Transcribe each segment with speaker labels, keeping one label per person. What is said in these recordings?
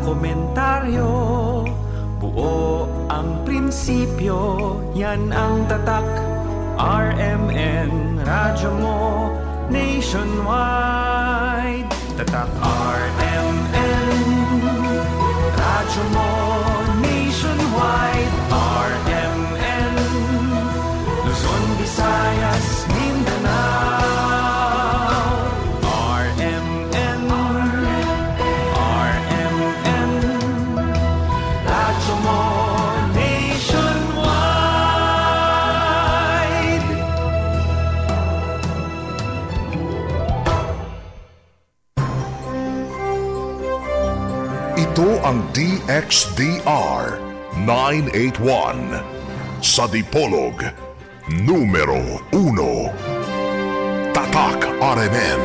Speaker 1: komentaryo, buo ang prinsipyo, yan ang tatak. RMN, radyo mo, nationwide. Tatak RMN, radyo mo, nationwide. RMN, Luzon, Visayas, Mindanao. RMN, RMN, radyo mo, nationwide.
Speaker 2: Ito ang DXDR 981 sa Dipolog, numero 1. Tatak RMN.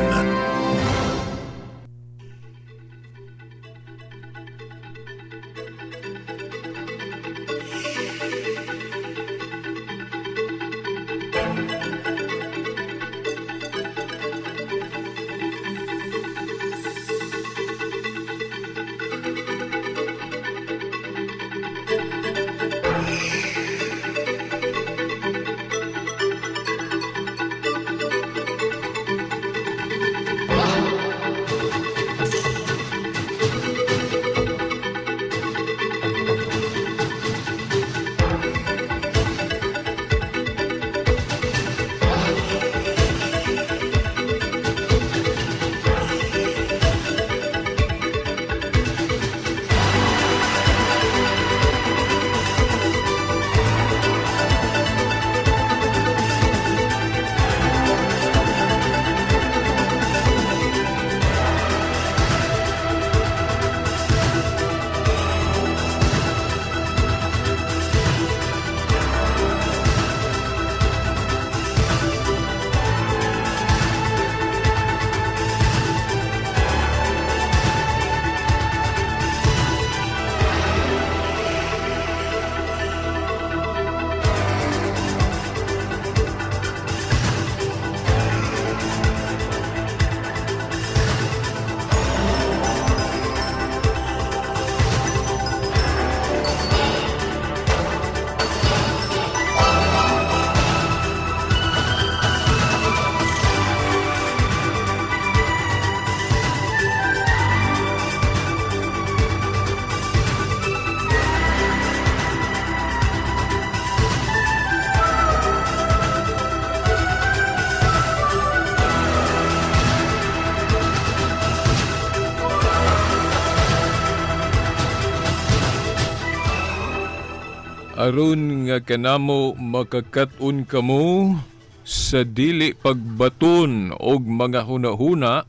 Speaker 3: Aron nga kanamo makakat-on kamo sa dili pagbaton og mga hunahuna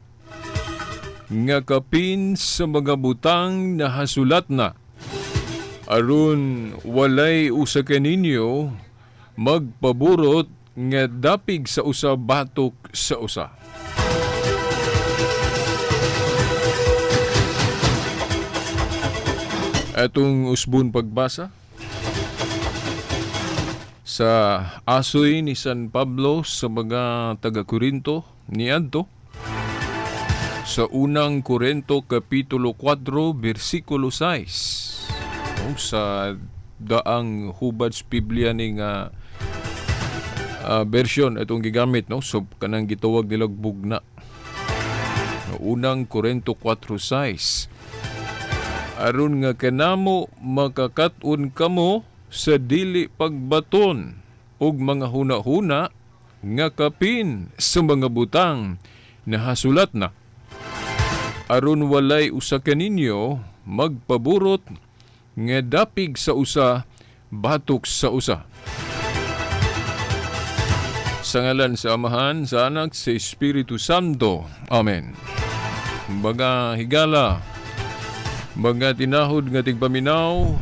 Speaker 3: nga kapin sa mga butang nahasulat na. Aron walay usa kaninyo magpaburot nga dapig sa usa batok sa usa. Atong usbon pagbasa sa asoy ni San Pablo sa mga taga-Korinto niadto sa unang Korinto kapitulo 4 bersikulo 6. O, sa daang hubad sa Biblia ni nga version itong gigamit, no, so kanang gitawag nilag bugna. Unang Korinto 4:6. Aron nga kanamo makakat-on kamo sa dili pagbaton og mga huna-huna nga kapin sa mga butang nahasulat na. Aron walay usa kaninyo magpaburot nga dapig sa usa batok sa usa. Sa ngalan sa Amahan, sa Anak, sa Espiritu Santo. Amen. Mga higala, mga tinahod nga tigpaminaw,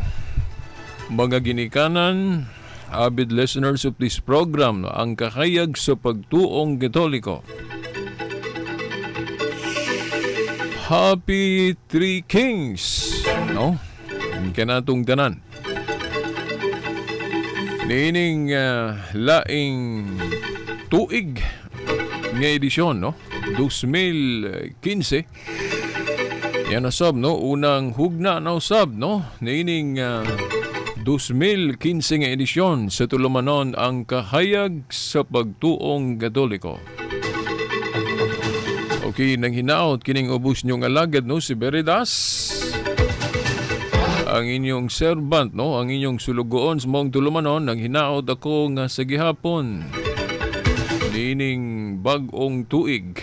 Speaker 3: mga ginikanan, avid listeners of this program, ang kahayag sa pagtuong Katoliko. Happy Three Kings, no? Kanatong tanan. Niining laing tuig nga edisyon, no? 2015. Yan usab, no, unang hugna na usab, no, niining 2015 nga edisyon sa tulumanon Ang Kahayag sa Pagtuong Katoliko. Okay, nang hinaot kining ubos nyong alagad, no, si Veritas, ang inyong servant, no, ang inyong sulugoon sa maong tulumanon. Nang hinaot ako nga sa gihapon niining bag-ong tuig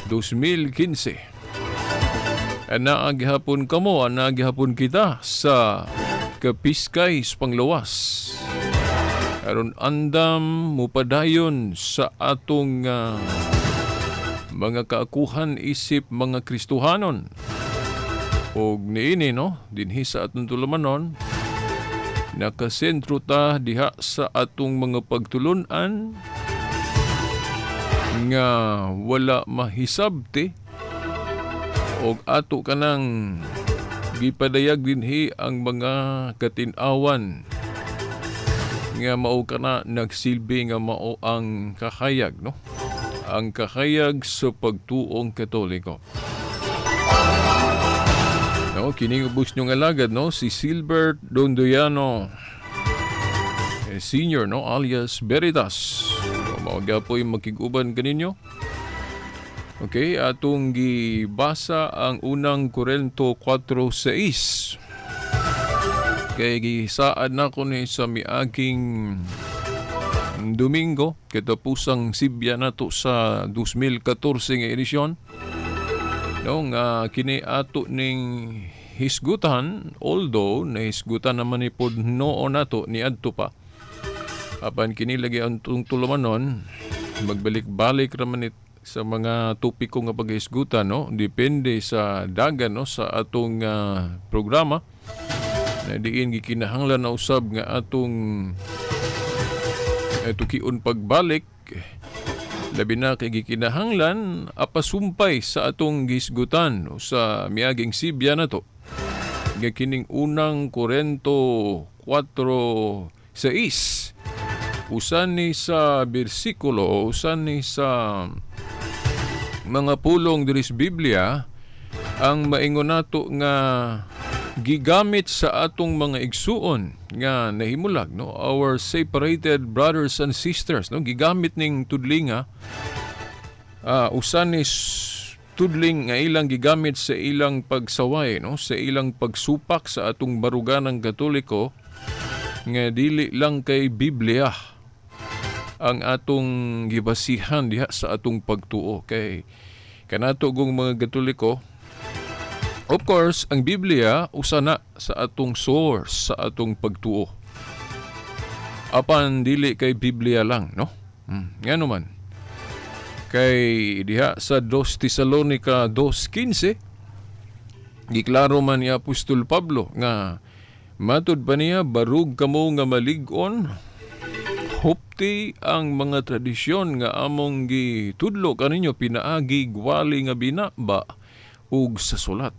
Speaker 3: 2015, ana gihapon kamo, ana gihapon kita sa kapiskay sa panglawas aron andam mupadayon sa atong mga kaakuhan isip mga Kristohanon. Og niini, no, dinhi sa atong tulumanon, nakasentro ta diha sa atong mga pagtulunan nga wala mahisabti og ato kanang gipadayag dinhi ang mga katin-awan nga mao kana nagsilbi nga mao ang kahayag, no, ang kahayag sa pagtuong Katoliko. No, kining ubos nyong alagad, no, si Silbert Dondoyano Senior, no, alias Veritas. So, mao gyapoy makig-uban kaninyo. Okay, atong gibasa ang Unang Korento 4:6. Kay gisaad na ko ni sa miaging Domingo, katapusang sibya nato sa 2014 nga edisyon. No, nga kini ato ning hisgutan, although nahisgutan naman ni pod noon nato ni adto pa. Apan kini lagi ang tulumanon, magbalik-balik ra man sa mga topiko nga paghisgutan, no, depende sa dagan, no, sa atong programa na diin gikinahanglan na usab nga atong tukion pagbalik, labi na kay gikinahanglan apasumpay sa atong gisgutan o sa miaging sibya nato nga kining Unang Korento 4:6, usan ni sa bersikulo, usan ni sa mga pulong diri sa Biblia ang maingon nato nga gigamit sa atong mga igsuon nga nahimulag, no, our separated brothers and sisters, no, gigamit ning tudlinga, usan ni tudling nga ilang gigamit sa ilang pagsaway, no, sa ilang pagsupak sa atong baruganang Katoliko nga dili lang kay Biblia ang atong gibasihan diha sa atong pagtuo. Kay kanato gong mga Katoliko, of course, ang Biblia usa na sa atong source sa atong pagtuo. Apan dili kay Biblia lang, no? Ngano man? Kay diha sa 2 Tesalonica 2:15, giklaro man ni Apostol Pablo nga matud pa niya, barug kamo nga malig-on, hupti ang mga tradisyon nga among gitudlo kaninyo pinaagi gwali nga binaba ug sa sulat.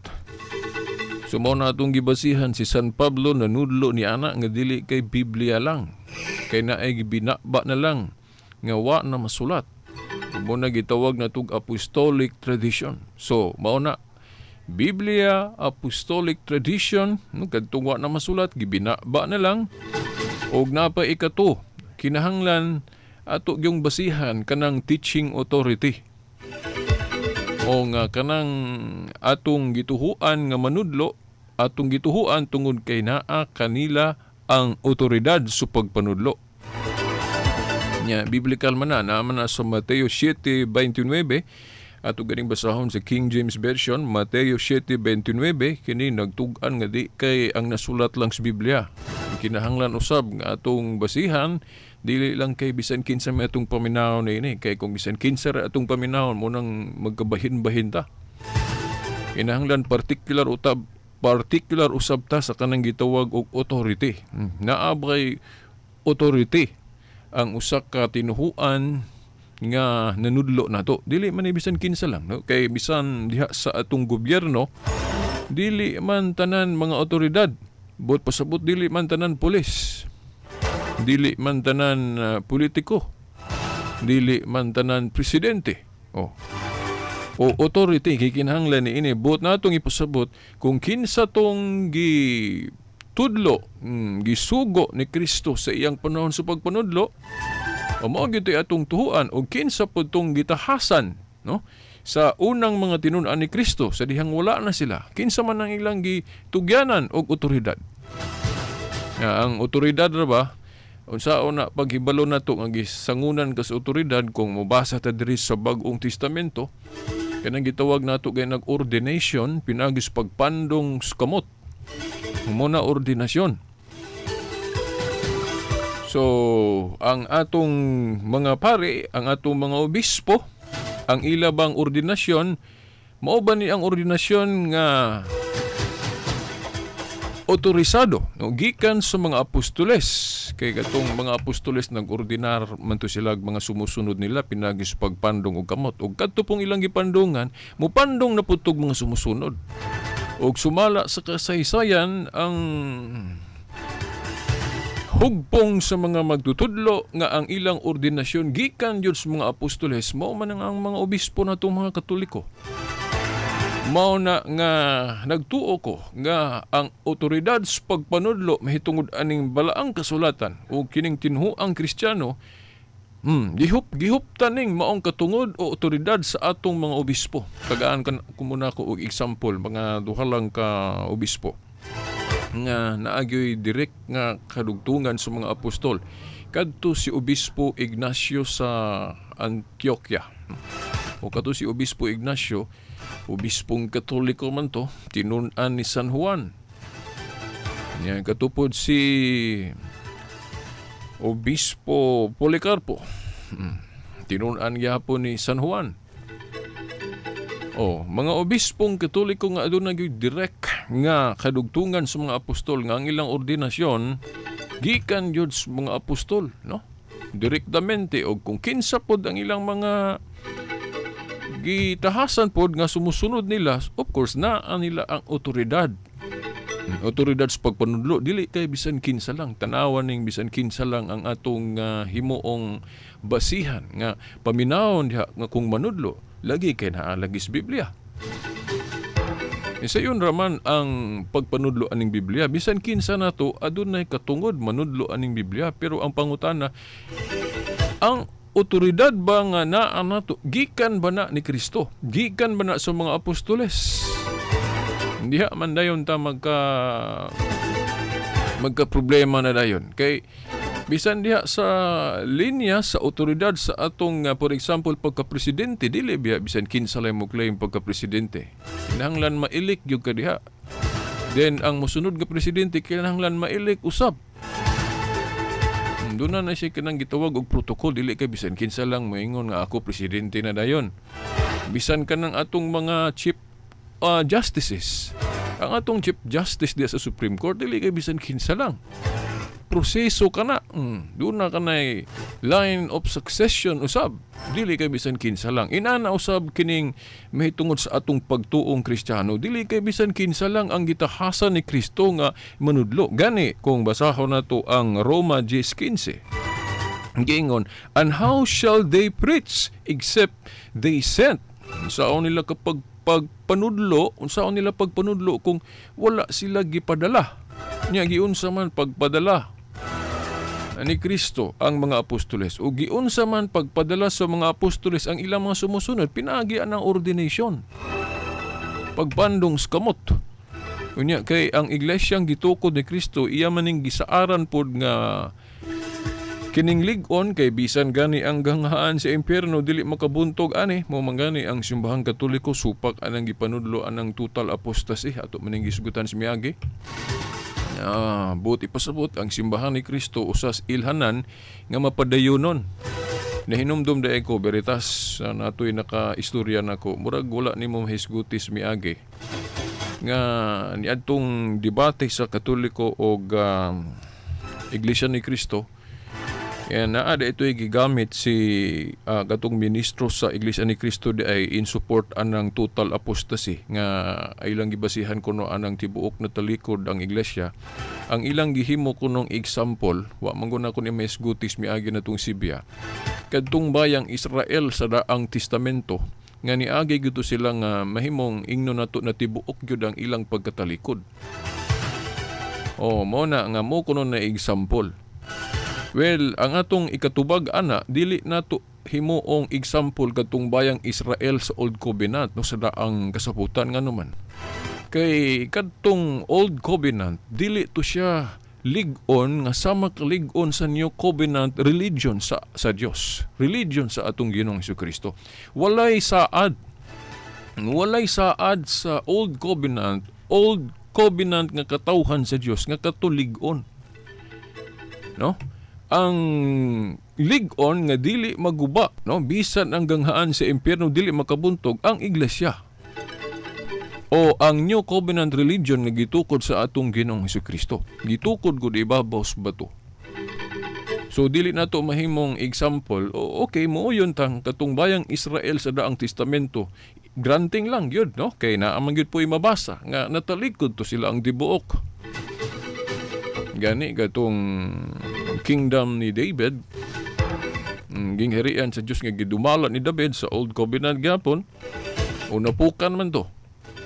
Speaker 3: So mao na atong gibasihan si San Pablo nanudlo ni ana nga dili kay Biblia lang, kay naay gibinaba na lang nga wa na masulat. Mao na gitawag na tug apostolic tradition. So mao na Biblia, apostolic tradition, no, kadtong wa na masulat gibinaba na lang. Og napa ikato, kinahanglan ato gyung basihan kanang teaching authority o nga kanang atong gituhuan nga manudlo, atong gituhuan tungod kay naa kanila ang otoridad sa pagpanudlo. Nya biblical man na, naa man na sa Mateo 7:29, ato ganing basahon sa King James Version, Mateo 7:29, kini nagtug-an nga di kay ang nasulat lang sa Biblia. Kinahanglan usab nga atong basihan dili lang kay bisan kinsa may atong paminawon niini, kay kung bisan kinsa ra atong paminawon mo nang magkabahin-bahin ta. Kinahanglan particular usab ta sa kanang gitawag og authority. Naa ba kay authority ang usa ka tinuhuan nga nanudlo nato? Dili man ni bisan kinsa lang, no? Kay bisan diha sa atong gobyerno, dili man tanan mga otoridad. Buot pasabot dili man tanan pulis, dili man tanan politiko, dili man tanan presidente. Oh. O authority kay kinahanglan ni ini buot natong ipasabot kung kinsa tong gi tudlo, gisugo ni Kristo sa iyang panahon sa pagpanudlo, o mao gyud atong tuhuan, og kinsa pud tong gitahasan, no, sa unang mga tinun-an ni Kristo sa dihang wala na sila, kinsa man ang ilang gitugyanan og otoridad. Nga ang otoridad ra ba, unsaon na paghibalo nato nga gisangunan ka sa otoridad? Kung mobasa ta diri sa Bag-ong Testamento, kanang gitawag nato kay nag-ordination pinaagi sa pagpandong sa kamot, mao na ordinasyon. So, ang atong mga pare, ang atong mga obispo, ang ila bang ordinasyon, mao ba ni ang ordinasyon nga otorisado, no, gikan sa mga apostoles? Kay katong mga apostoles, nag-ordinar man to sila mga sumusunod nila pinagi sa pagpandong og kamot, ug kadto pong ilang gipandungan, mupandong na pud tog mga sumusunod. Ug sumala sa kasaysayan, ang hugpong sa mga magtutudlo nga ang ilang ordinasyon gikan jud sa mga apostoles, mao man ang mga obispo natong mga Katoliko. Mao na nga nagtuo ko nga ang otoridad sa pagpanudlo mahitungod aning Balaang Kasulatan o kining tinhuang Kristiyano, gihuptan ning maong katungod o otoridad sa atong mga obispo. Tagaan kan kumuna ko og example, mga duha lang ka obispo nga naagyoy direct nga kadugtungan sa mga apostol. Kadto si Obispo Ignacio sa Antioquia. O kadto si Obispo Ignacio, obispong Katoliko man to, tinun-an ni San Juan. Yan, katupod si Obispo Policarpo. Tinun-an gyapon ni San Juan. Oh, mga obispong Katoliko nga aduna gyud direct nga kadugtungan sa mga apostol nga ang ilang ordinasyon gikan gyud sa mga apostol, no? Direktamente, og kung kinsa pod ang ilang mga gitahasan pod nga sumusunod nila, of course naa nila ang otoridad. Otoridad sa pagpanudlo, dili kay bisan kinsa lang. Tanawan ning bisan kinsa lang ang atong himuong basihan nga paminawon diha nga kung manudlo lagi kay naa lagi sa Biblia. E sa yun raman ang pagpanudlo aning Biblia, bisan kinsa nato adunay katungod manudlo aning Biblia, pero ang pangutana, ang otoridad ba nga naa nato gikan ba na ni Kristo? Gikan ba na sa mga apostoles? Diha man dayon ta magka problema na dayon. Kay bisan diha sa linya sa otoridad sa atong for example, pagka-presidente, dili biya bisan kinsa lang mo claim pagka-presidente. Kinahanglan ma-elect gyud ka diha. Then ang mosunod nga presidente kinahanglan ma-elect usab. Doon na siya kanang gitawag og protocol, dili kay bisan kinsa lang moingon nga ako presidente na dayon. Bisan kanang atong mga chief justices. Ang atong chief justice diya sa Supreme Court, dili kay bisan kinsa lang. Proseso ka na. Doon na kanay line of succession usab. Dili kay bisan kinsa lang. Inana usab kining mahitungod sa atong pagtuong Kristiyano. Dili kay bisan kinsa lang ang gitahasan ni Kristo nga manudlo. Gani kung basahon nato ang Roma 10:15. Giingon, "And how shall they preach except they sent?" Unsaon nila kapag pagpanudlo, unsaon nila pagpanudlo kung wala sila gipadala? Nya giunsa man pagpadala ni Kristo ang mga apostoles, o giunsa man pagpadala sa mga apostoles ang ilang mga sumusunod? Pinaagi ang ordination, pagpandong sa kamot. Unya kay ang iglesyang gitukod ni Kristo, iya maning gisaaran pod nga kining lig-on, kay bisan gani ang ganghaan sa impyerno dili makabuntog ani. Mo man gani ang Simbahang Katoliko supak anang gipanudlo anang total apostasy ato maning gisgutan sa miagi. Buot ipasabot, ang Simbahan ni Kristo usas ilhanan nga mapadayonon. Nahinumdum dae ko, Veritas, natoy naka-istorya nako, murag wala nimo mahisgutis miagi nga niadtong debate sa Katoliko og Iglesia ni Kristo. Kaya naa da ito'y gigamit si katong ministro sa Iglesia ni Kristo di ay in support anang total apostasy nga ilang gibasihan kuno anang tibuok na talikod ang iglesia. Ang ilang gihimo kunong example, wa man guna kun mahisgutis miagi na tong Sibya. Kadtong bayang Israel sa Daang Testamento Nga niagi gyud to sila nga mahimong ingno nato na tibuok gyud ang ilang pagkatalikod. O mo na nga mo kuno na example. Well, ang atong ikatubag ana, dili nato himuong example kadtong bayang Israel sa Old Covenant, no, sa daang kasaputan, nga naman. Kay kadtong Old Covenant, dili to siya lig-on nga sama kalig-on sa New Covenant religion sa Dios. Religion sa atong Ginoong Kristo. Walay saad. Walay saad sa Old Covenant, Old Covenant nga katawhan sa Dios nga katulig-on. No? Ang lig-on nga dili maguba, no, bisan ang ganghaan sa impyerno dili makabuntog ang iglesia o ang New Covenant religion nga gitukod sa atong Ginoong Hesukristo. Gitukod gud ibabaw sa bato. So dili nato mahimong example. O, okay, mo yun tang katong bayang Israel sa Daang Testamento, granting lang yun, no, kay naa man gyud po'y mabasa nga natalikod to sila ang tibuok. Gani katong kingdom ni David, gingharian sa Dios nga gidumala ni David sa Old Covenant gyapon, o napukan man to.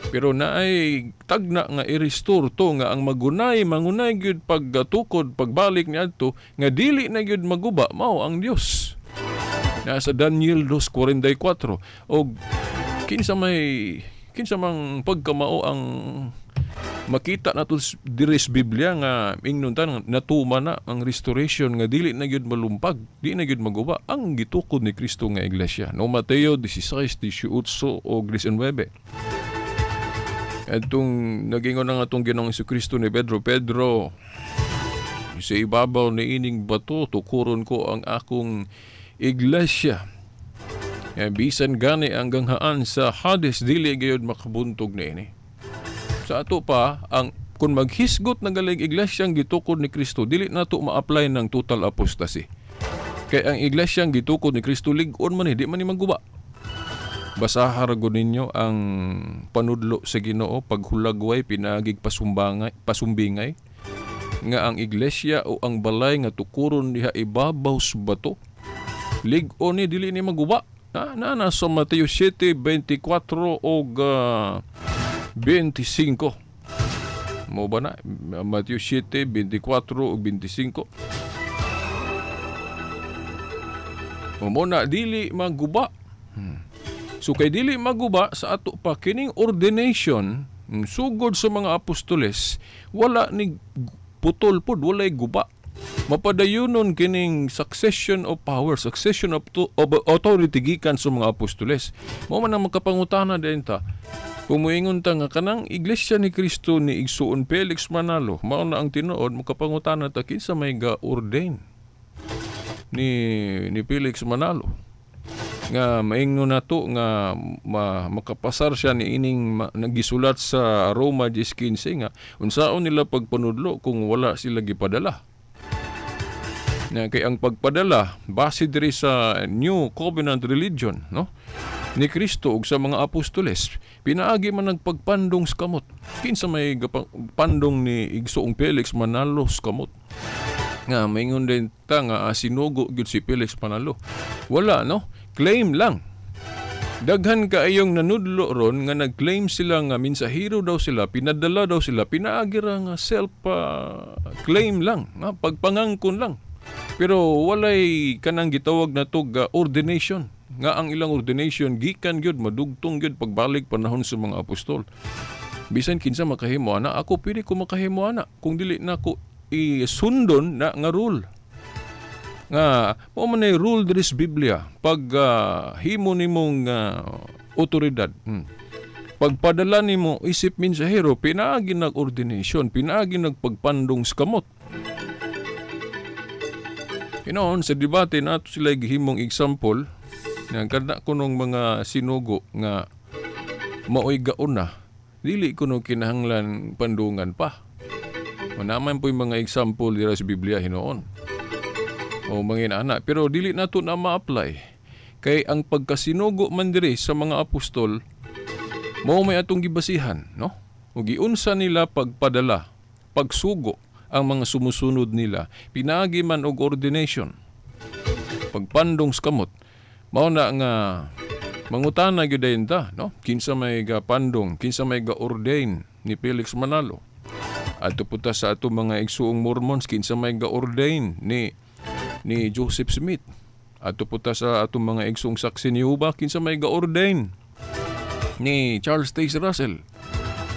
Speaker 3: Pero naay tagna nga i-restore to nga ang magunay, mangunay gyud pagtukod, pagbalik niadto nga dili na gyud maguba mao ang Dios. Nasa Daniel 2:44. Og kinsa mang pagkamao ang makita nato diri sa Biblia nga ingnon ta natuma na ang restoration nga dili na gyud malumpag, di na gyud maguba ang gitukod ni Kristo nga iglesia, no? Mateo 16:18 o 19. Atong nagingon ang atong Ginoong Kristo ni Pedro, "Pedro, sa ibabaw ni ining bato tukuron ko ang akong iglesia. Bisan gani ang ganghaan sa Hades dili gayud makabuntog niini." Sa ato pa, ang kung maghisgot na galing iglesyang gitukod ni Kristo, dili nato ma-apply ng total apostasy. Kay ang iglesyang gitukod ni Kristo lig-on man ni, di man ni maguba. Basaha ra gud ninyo ang panudlo sa Ginoo paghulagway pinaagig pasumbangay, pasumbingay nga ang iglesia o ang balay nga tukuron diha ibabaw sa bato, lig-on ni, dili ni maguba. Na na, na sa Mateo 7:24 og 25. Mo ba na? Mateo 7:24 ug 25. Mo na dili maguba. So kay dili maguba, sa ato pa kining ordination sugod sa mga apostoles, wala ni putol pod, walay guba. Mapadayunon kining succession of power, succession of authority gikan sa mga apostoles. Mao man ang makapangutana din ta. Kung moingon ta nga kanang Iglesia ni Kristo ni Igsuon Felix Manalo, mao na ang tinuod, makapangutana ta kinsa may ga-ordain ni Felix Manalo nga maingno nato nga makapasar siya ni ining nagisulat sa Roma 10:15 nga unsaon nila pagpanudlo kung wala sila gipadala. Na kay ang pagpadala base diri sa New Covenant religion, no, ni Kristo ug sa mga apostoles, pinaagi man nagpagpandong sa kamot. Kinsa may pandong ni Igsoong Felix Manalo sa kamot? Nga maingon din ta nga sinugo gyud si Felix Manalo. Wala, no? Claim lang. Daghan kaayong nanudlo ron nga nag-claim sila nga minsahero daw sila, pinadala daw sila, pinaagi ra nga self claim lang, nga pagpangangkon lang. Pero walay kanang gitawag na tog ordination, nga ang ilang ordination gikan gyud madugtong gyud pagbalik panahon sa mga apostol. Bisan kinsa makahimo ana, ako pili ko makahimo ana kung dili nako isundon na nga rule. Nga mao man ay rule diri sa Biblia pag himo nimong otoridad. Pagpadala nimo isip mensahero, pinaagi nag-ordination, pinaagi nagpagpandong sa kamot. Hinoon sa debate nato sila gihimong example nga kada kunong mga sinugo nga maoy gauna, dili kuno kinahanglan pandungan pa. Manaman po'y mga example dira sa Biblia hinoon o mga inaana, pero dili nato na ma-apply kay ang pagkasinugo man diri sa mga apostol mao may atong gibasihan, no? O giunsa nila pagpadala, pagsugo ang mga sumusunod nila, pinaagi man og ordination, pagpandong sa kamot. Mao na nga Mangutana gyud dayon ta, no? Kinsa may gapandong, kinsa may ga-ordain ni Felix Manalo. Adto po ta sa ato mga igsuong Mormons, kinsa may ga-ordain ni Joseph Smith. Adto po ta sa ato mga igsuong Saksi ni Jehovah, kinsa may ga-ordain ni Charles Taze Russell.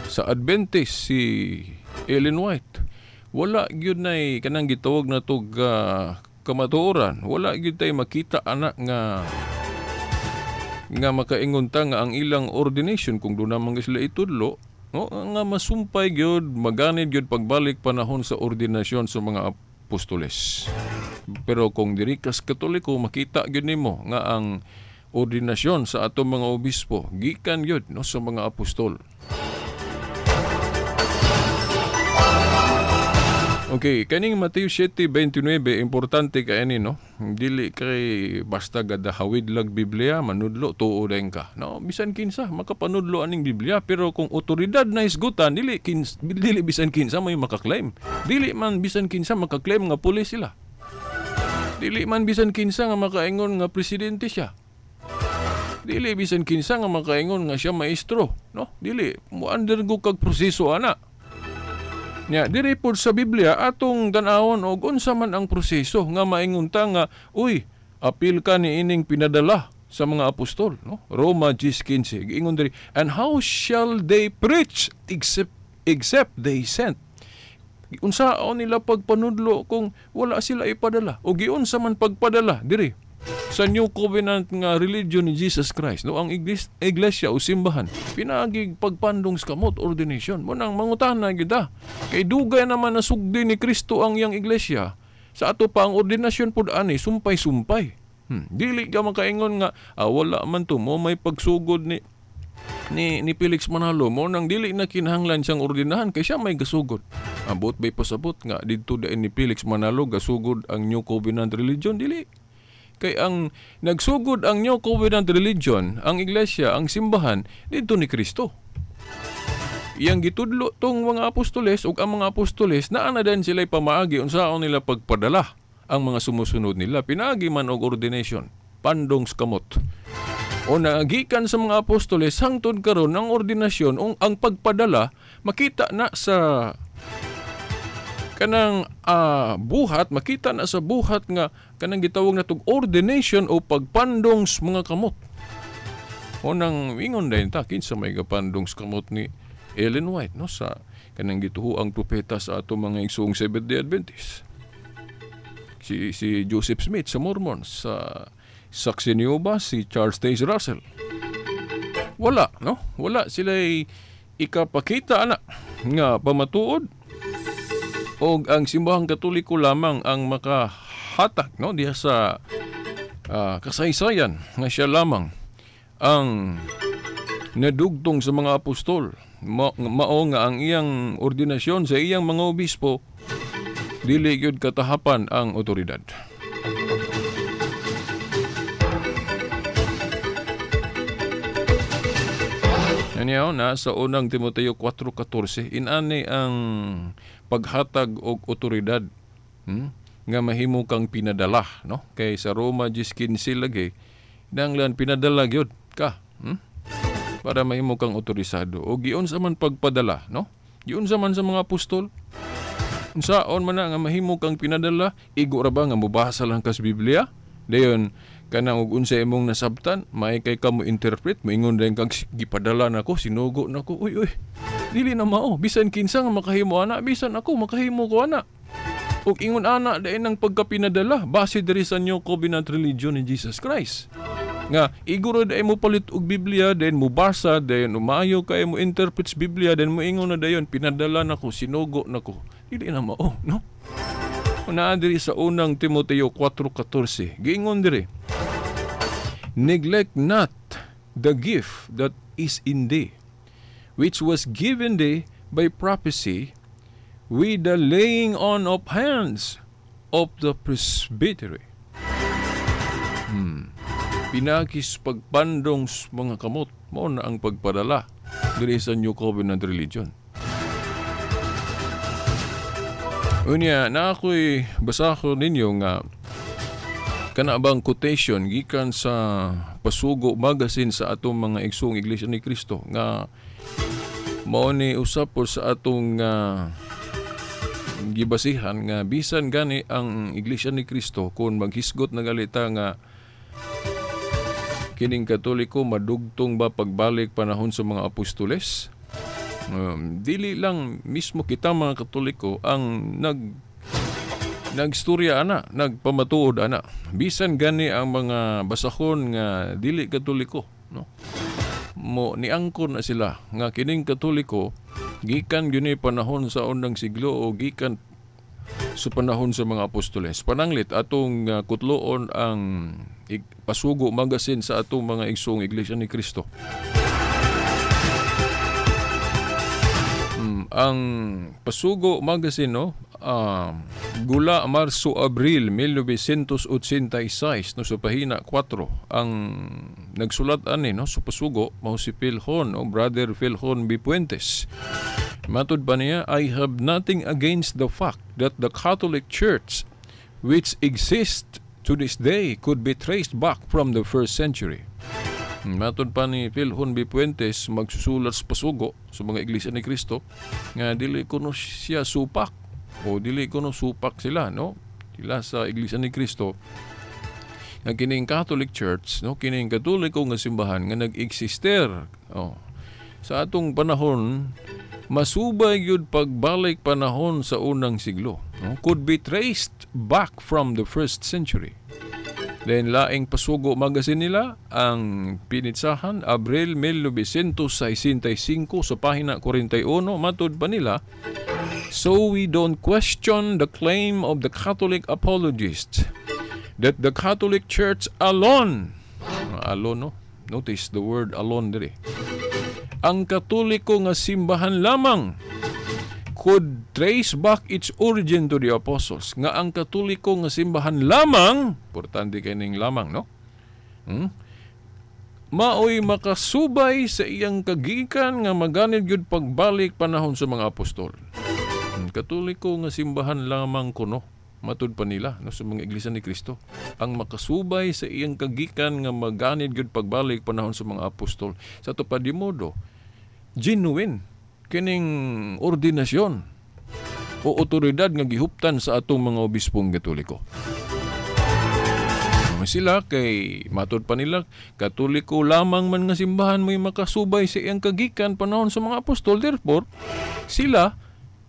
Speaker 3: Sa Adventist, si Ellen White. Wala gyud nay kanang gitawag na tog kamatuoran. Wala gyud tay makita ana nga nga makaingon ta nga ang ilang ordination kung doon naman sila itudlo, no, nga masumpay gyud, maganid gyud pagbalik panahon sa ordinasyon sa mga apostoles. Pero kung diri kas Katoliko, makita gyud nimo nga ang ordinasyon sa atong mga obispo gikan gyud, no, sa mga apostol. Okay, kaning Mateo 7:29, importante kay ani, no? Dili kay basta gadahawid lag Biblia, manudlo tuo dayon ka. No, bisan kinsa makapanudlo aning Biblia, pero kung otoridad na hisgutan, dili dili bisan kinsa may makaklaim. Dili man bisan kinsa makaklaim nga pulis sila. Dili man bisan kinsa nga makaingon nga presidente siya. Dili bisan kinsa nga makaingon nga siya maestro, no? Dili mo undergo kag proseso ana. Nya, diri pod sa Biblia atong tan-awon og unsa man ang proseso nga maingon ta nga uy, apil ka ni ining pinadala sa mga apostol, no? Roma 10:15 giingon diri, and how shall they preach except they sent? Unsaon nila pagpanudlo kung wala sila ipadala? O giunsa man pagpadala diri sa New Covenant nga religion ni Jesus Christ, no? Ang iglesia o simbahan pinaagi pagpandong sa kamot, ordination. Mo nang mangutana gyud kay dugay naman nasugdi ni Kristo ang iyang iglesia. Sa ato pa ang ordinasyon pud ani sumpay-sumpay. Dili ka makaingon nga wala man to mo may pagsugod ni ni Felix Manalo, mo nang dili na kinahanglan siyang ordinahan kay siya may gasugod. Ambot bay pasabot nga didto dain ni Felix Manalo gasugod ang New Covenant religion? Dili. Kay ang nagsugod ang New Covenant religion, ang iglesia, ang simbahan, didto ni Kristo. Iyang gitudlo tong mga apostoles, ug ang mga apostoles naa na din sila'y pamaagi unsaon nila pagpadala ang mga sumusunod nila. Pinaagi man og ordination, pandong sa kamot. O nagikan sa mga apostoles hangtod karon ang ordinasyon o ang pagpadala makita na sa kanang buhat, makita na sa buhat nga kanang gitawag na tog ordination o pagpandong sa mga kamot. O nang ingon dayon ta kinsa may gapandong sa kamot ni Ellen White, no, sa kanang gituho ang propeta sa ato mga igsuong Seventh-day Adventist. Si Joseph Smith sa Mormons, sa Saksi ni Jehovah, si Charles Taze Russell. Wala, no? Wala sila ikapakita ana nga pamatuod og ang simbahang Katoliko lamang ang makahatak, no, diha sa kasaysayan nga siya lamang ang nadugtong sa mga apostol. Mao nga ang iyang ordinasyon sa iyang mga obispo dili gyud katahapan ang otoridad. Anyao na sa unang Timoteo 4:14 inani ang paghatag og otoridad nga mahimo kang pinadala, no? Kay sa Roma 10:15 lagi nanglan pinadala gyud ka, para mahimo kang otorisado. O giunsa man pagpadala, no? Giunsa man sa mga apostol. Unsaon man na nga mahimo kang pinadala, igo ra ba nga mobasa lang kas Biblia? Dayon kanang og unsa imong nasabtan, maay kay ka mo interpret, moingon dayon kag gipadala nako, sinugo nako. Uy uy. Dili na mao, bisan kinsa nga makahimo ana, bisan ako makahimo ko ana. Ug ingon ana dayon ang pagkapinadala base diri sa New Covenant religion ni Jesus Christ. Nga iguro dayon mo palit og Biblia, dayon mo basa, dayon umayo kay mo interpret sa Biblia, dayon moingon na dayon pinadala nako, sinugo nako. Dili na mao, no? Una diri sa unang Timoteo 4:14, giingon diri, neglect not the gift that is in thee, which was given thee by prophecy with the laying on of hands of the presbytery. Pinakis pagpandong mga kamot, mao na ang pagpadala diri sa New Covenant religion. Unya, na ako'y basa ko ninyo nga Kana bang quotation gikan sa Pasugo Magazine sa atong mga igsoong Iglesia ni Cristo nga mao ni usap po sa atong gibasihan nga bisan gani ang Iglesia ni Cristo kung maghisgot na galita nga kining Katoliko madugtong ba pagbalik panahon sa mga apostoles? Dili lang mismo kita mga Katoliko ang nagstorya ana, nagpamatuod ana. Bisan gani ang mga basahon nga dili Katoliko, no? Mo niangkon na sila nga kining Katoliko gikan gyud ni panahon sa unang siglo o gikan sa panahon sa mga apostoles. Pananglit atong kutloon ang Pasugo Magazine sa atong mga igsoong Iglesia ni Cristo. Ang Pasugo Magazine, no, gula Marso Abril 1986, no, sa pahina 4 ang nagsulat ani, no, sa Pasugo mao si Philhon o Brother Philhon B. Puentes. Matud pa niya, I have nothing against the fact that the Catholic Church, which exists to this day, could be traced back from the first century. Matod pa ni Philhon B. Puentes, magsusulat sa Pasugo sa mga Iglesia ni Cristo nga dili kuno siya supak o dili kuno supak sila, no, sila sa Iglesia ni Cristo nga kining Catholic Church, no, kining Katoliko nga simbahan nga nag-exister, oh, sa atong panahon masubay gyud pagbalik panahon sa unang siglo, no, could be traced back from the first century. Then laing Pasugo Magazine nila ang pinitsahan Abril 1965 sa pahina 41, matud pa nila, so we don't question the claim of the Catholic apologists that the Catholic Church alone, alone, no? Notice the word alone diri. Ang Katoliko nga simbahan lamang could trace back its origin to the apostles. Nga ang Katoliko nga simbahan lamang, importante kay ning lamang, no? Maoy makasubay sa iyang kagikan nga maganid gyud pagbalik panahon sa mga apostol. Katoliko nga simbahan lamang kuno, matud pa nila, no, sa mga Iglesia ni Cristo, ang makasubay sa iyang kagikan nga maganid gyud pagbalik panahon sa mga apostol. Sa ato pa di modo, genuine kining ordinasyon o otoridad nga gihuptan sa atong mga obispong Katoliko. Sila kay matud pa nila, Katoliko lamang man nga simbahan mo'y makasubay sa iyang kagikan panahon sa mga apostol. Therefore, sila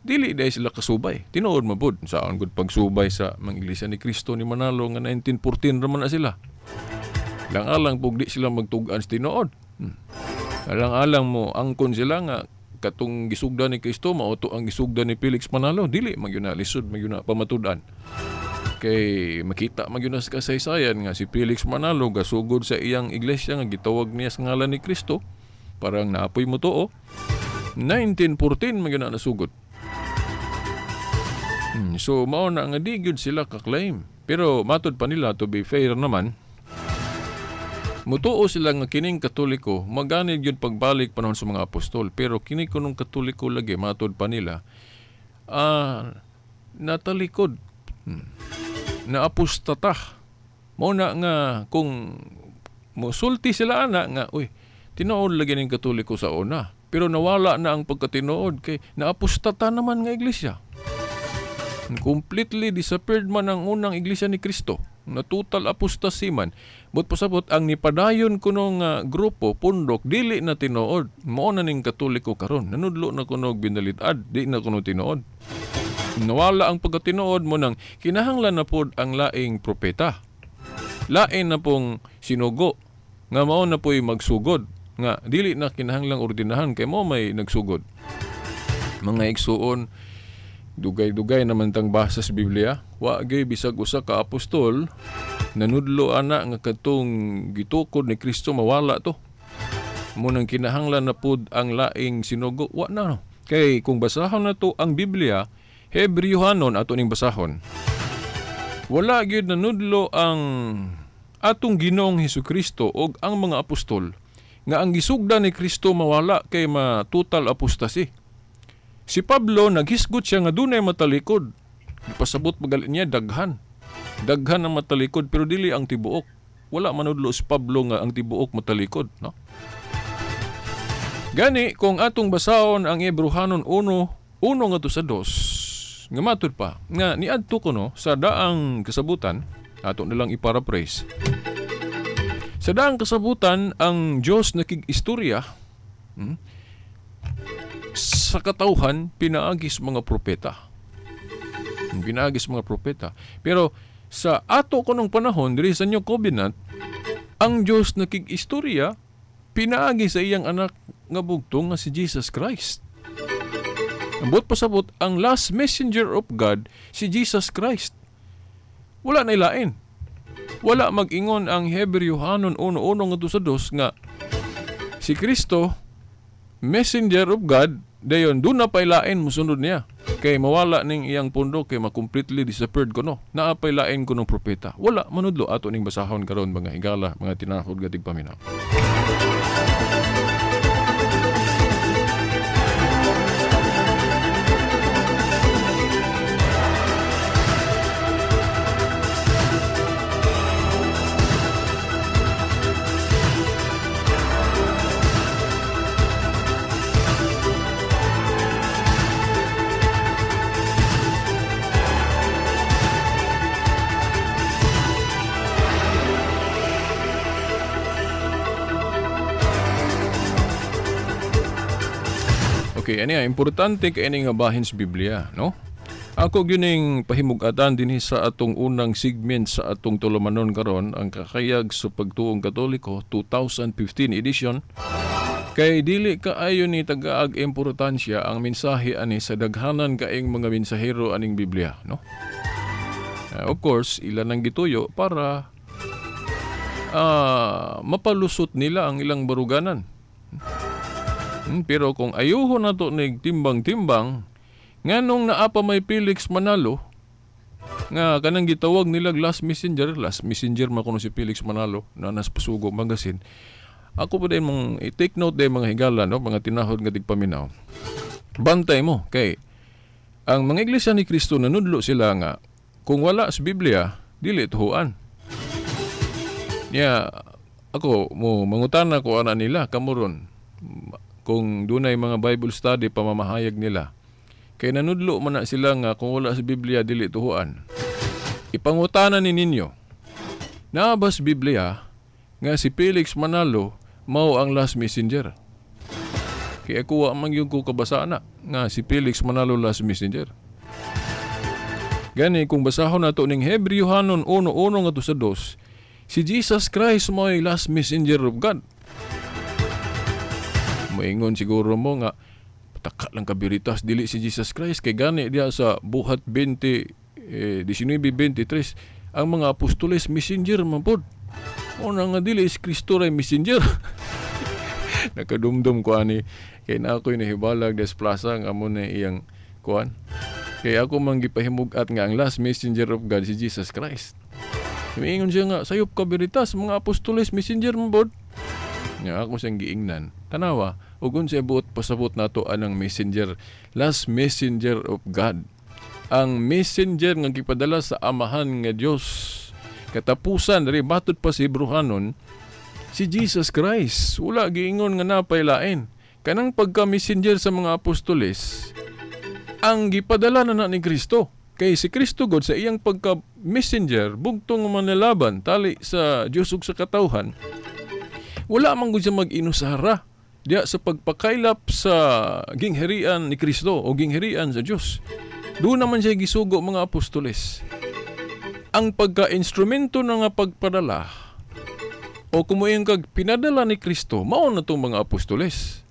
Speaker 3: dili dahil sila kasubay. Tinuod mabud saan gud pagsubay sa mga Iglesia ni Cristo ni Manalo nga 1914 raman na sila. Lang-alang pug di sila magtug-an sa tinuod. Alang-alang mo angkon sila nga katong gisugda ni Kristo mao to ang gisugda ni Felix Manalo, dili magyud na lisod magyud na pamatud-an. Kay makita magyud na sa kasaysayan nga si Felix Manalo gasugod sa iyang iglesia nga gitawag niya sa ngalan ni Kristo, parang naapoy mo tuo. 1914 magyud na nasugod. So mao na nga di gyud sila ka-claim. Pero matud pa nila, to be fair naman, mutuo sila nga kining Katoliko maganid gyud pagbalik panahon sa mga apostol. Pero kini kunong Katoliko lagi matud pa nila natalikod, naapostata. Mao na nga kung mosulti sila ana nga uy, tinuod lagi ning Katoliko sa una, pero nawala na ang pagkatinuod kay naapostata naman nga iglesia. Completely disappeared man ang unang Iglesia ni Cristo. Na total apostasy man. But pasabot ang nipadayon kuno nga grupo pundok dili na tinuod. Mao na ning Katoliko karon. Nanudlo na kuno og binalid-ad, di na kuno tinuod. Nawala ang pagkatinuod mo nang kinahanglan na pod ang laing propeta. Lain na pong sinugo nga mao na po'y magsugod nga dili na kinahanglang ordinahan kay mo may nagsugod. Mga igsuon, dugay-dugay naman tang basa sa Biblia, wa gyud bisag usa ka apostol nanudlo ana nga katong gitukod ni Kristo mawala to. Mo nang kinahanglan na pud ang laing sinugo, wa na. No? Kay kung basahon na to ang Biblia, Hebrewhanon ato ning basahon. Wala gyud nanudlo ang atong Ginoong Hesukristo og ang mga apostol nga ang gisugda ni Kristo mawala kay ma total apostasy. Si Pablo naghisgot siya nga dunay matalikod. Pasabot magali niya daghan. Daghan ang matalikod pero dili ang tibuok. Wala manudlo si Pablo nga ang tibuok matalikod, no? Gani kung atong basahon ang Hebreohanon 1:1 ngadto sa 2, nga matud pa nga niadto kuno sa daang kasabutan, ato na lang iparaphrase. Sa daang kasabutan ang Dios nakig-istorya sa katawhan pinaagi sa mga propeta. Pinaagi sa mga propeta. Pero sa ato kunong panahon diri sa New Covenant, ang Dios nakig-istorya pinaagi sa iyang anak nga bugtong nga si Jesus Christ. Ang buot pasabot, ang last messenger of God si Jesus Christ. Wala na ilain. Wala mag-ingon ang Hebreohanon 1:1 ngadto sa 2 nga si Kristo messenger of God, dayon doon na pailain musunod niya. Kay mawala ning iyang pundo, kay ma-completely disappeared kuno. Naa pailain kuno propeta. Wala manudlo ato ning basahon karon mga higala, mga tinahod nga tigpaminaw. Okay, ani importante kay ini nga bahin sa Biblia, no? Ako gyuning pahimug-atan dinhi sa atong unang segment sa atong tulumanon karon, ang kakayag sa pagtuong Katoliko 2015 edition. Kay dili kaayo ni tagaag importansya ang mensahe ani sa daghanan kaing mga mensahero aning Biblia, no? Of course, ilan ang gituyo para mapalusot nila ang ilang baruganan. Pero kung ayuho na to nig timbang-timbang, nganong naa pa may Felix Manalo, nga kanang gitawag nila last messenger man kuno si Felix Manalo, na nas Pasugo Magazine. Ako pa din mong i-take note din mga higala, no? Mga tinahod nga tigpaminaw. Bantay mo, kay ang mga iglesia ni Kristo nanudlo sila nga kung wala sa Biblia, dili tuhuan. Nya, ako mo mangutana ko ana nila kamuron kung dunay mga Bible study pamamahayag nila. Kay nanudlo man na sila nga kung wala sa Biblia dili tuhuan. Ipangutana ni ninyo, naa ba sa Biblia nga si Felix Manalo mao ang last messenger? Kay ako wa man gyud ko kabasa na nga si Felix Manalo last messenger. Gani kung basahon nato ning Hebreohanon 1:1 ngadto sa 2, si Jesus Christ mo'y last messenger of God. Maingon siguro mo nga pataka lang kabiritas dili si Jesus Christ kay gani diha sa Buhat 20 19:23 ang mga apostoles messenger man pod. Una nga dili si Kristo ray messenger. Nakadumdum ko ani kay na ako'y nahibalag des plaza nga amo na iyang kuan. Kay ako man gipahimug-at nga ang last messenger of God si Jesus Christ. Miingon siya nga sayop kabiritas mga apostoles messenger man pod. Nga ako siyang giingnan. Tanawa, ug unsa buot pasabot nato anang messenger, last messenger of God. Ang messenger nga gipadala sa Amahan nga Dios. Katapusan diri matud pa si Hebreohanon, si Jesus Christ. Wala giingon nga napaylain. Kanang pagka-messenger sa mga apostoles, ang gipadala na ni Kristo. Kay si Kristo God sa iyang pagka-messenger, bugtong manalaban tali sa Dios ug sa katawhan. Wala man gud siya mag-inusara diya sa pagpakaylap sa gingharian ni Kristo o gingharian sa Dios. Doon naman siya gisugo mga apostoles. Ang pagka-instrumento na nga pagpadala o kumuing kag pinadala ni Kristo, mao na itong mga apostoles.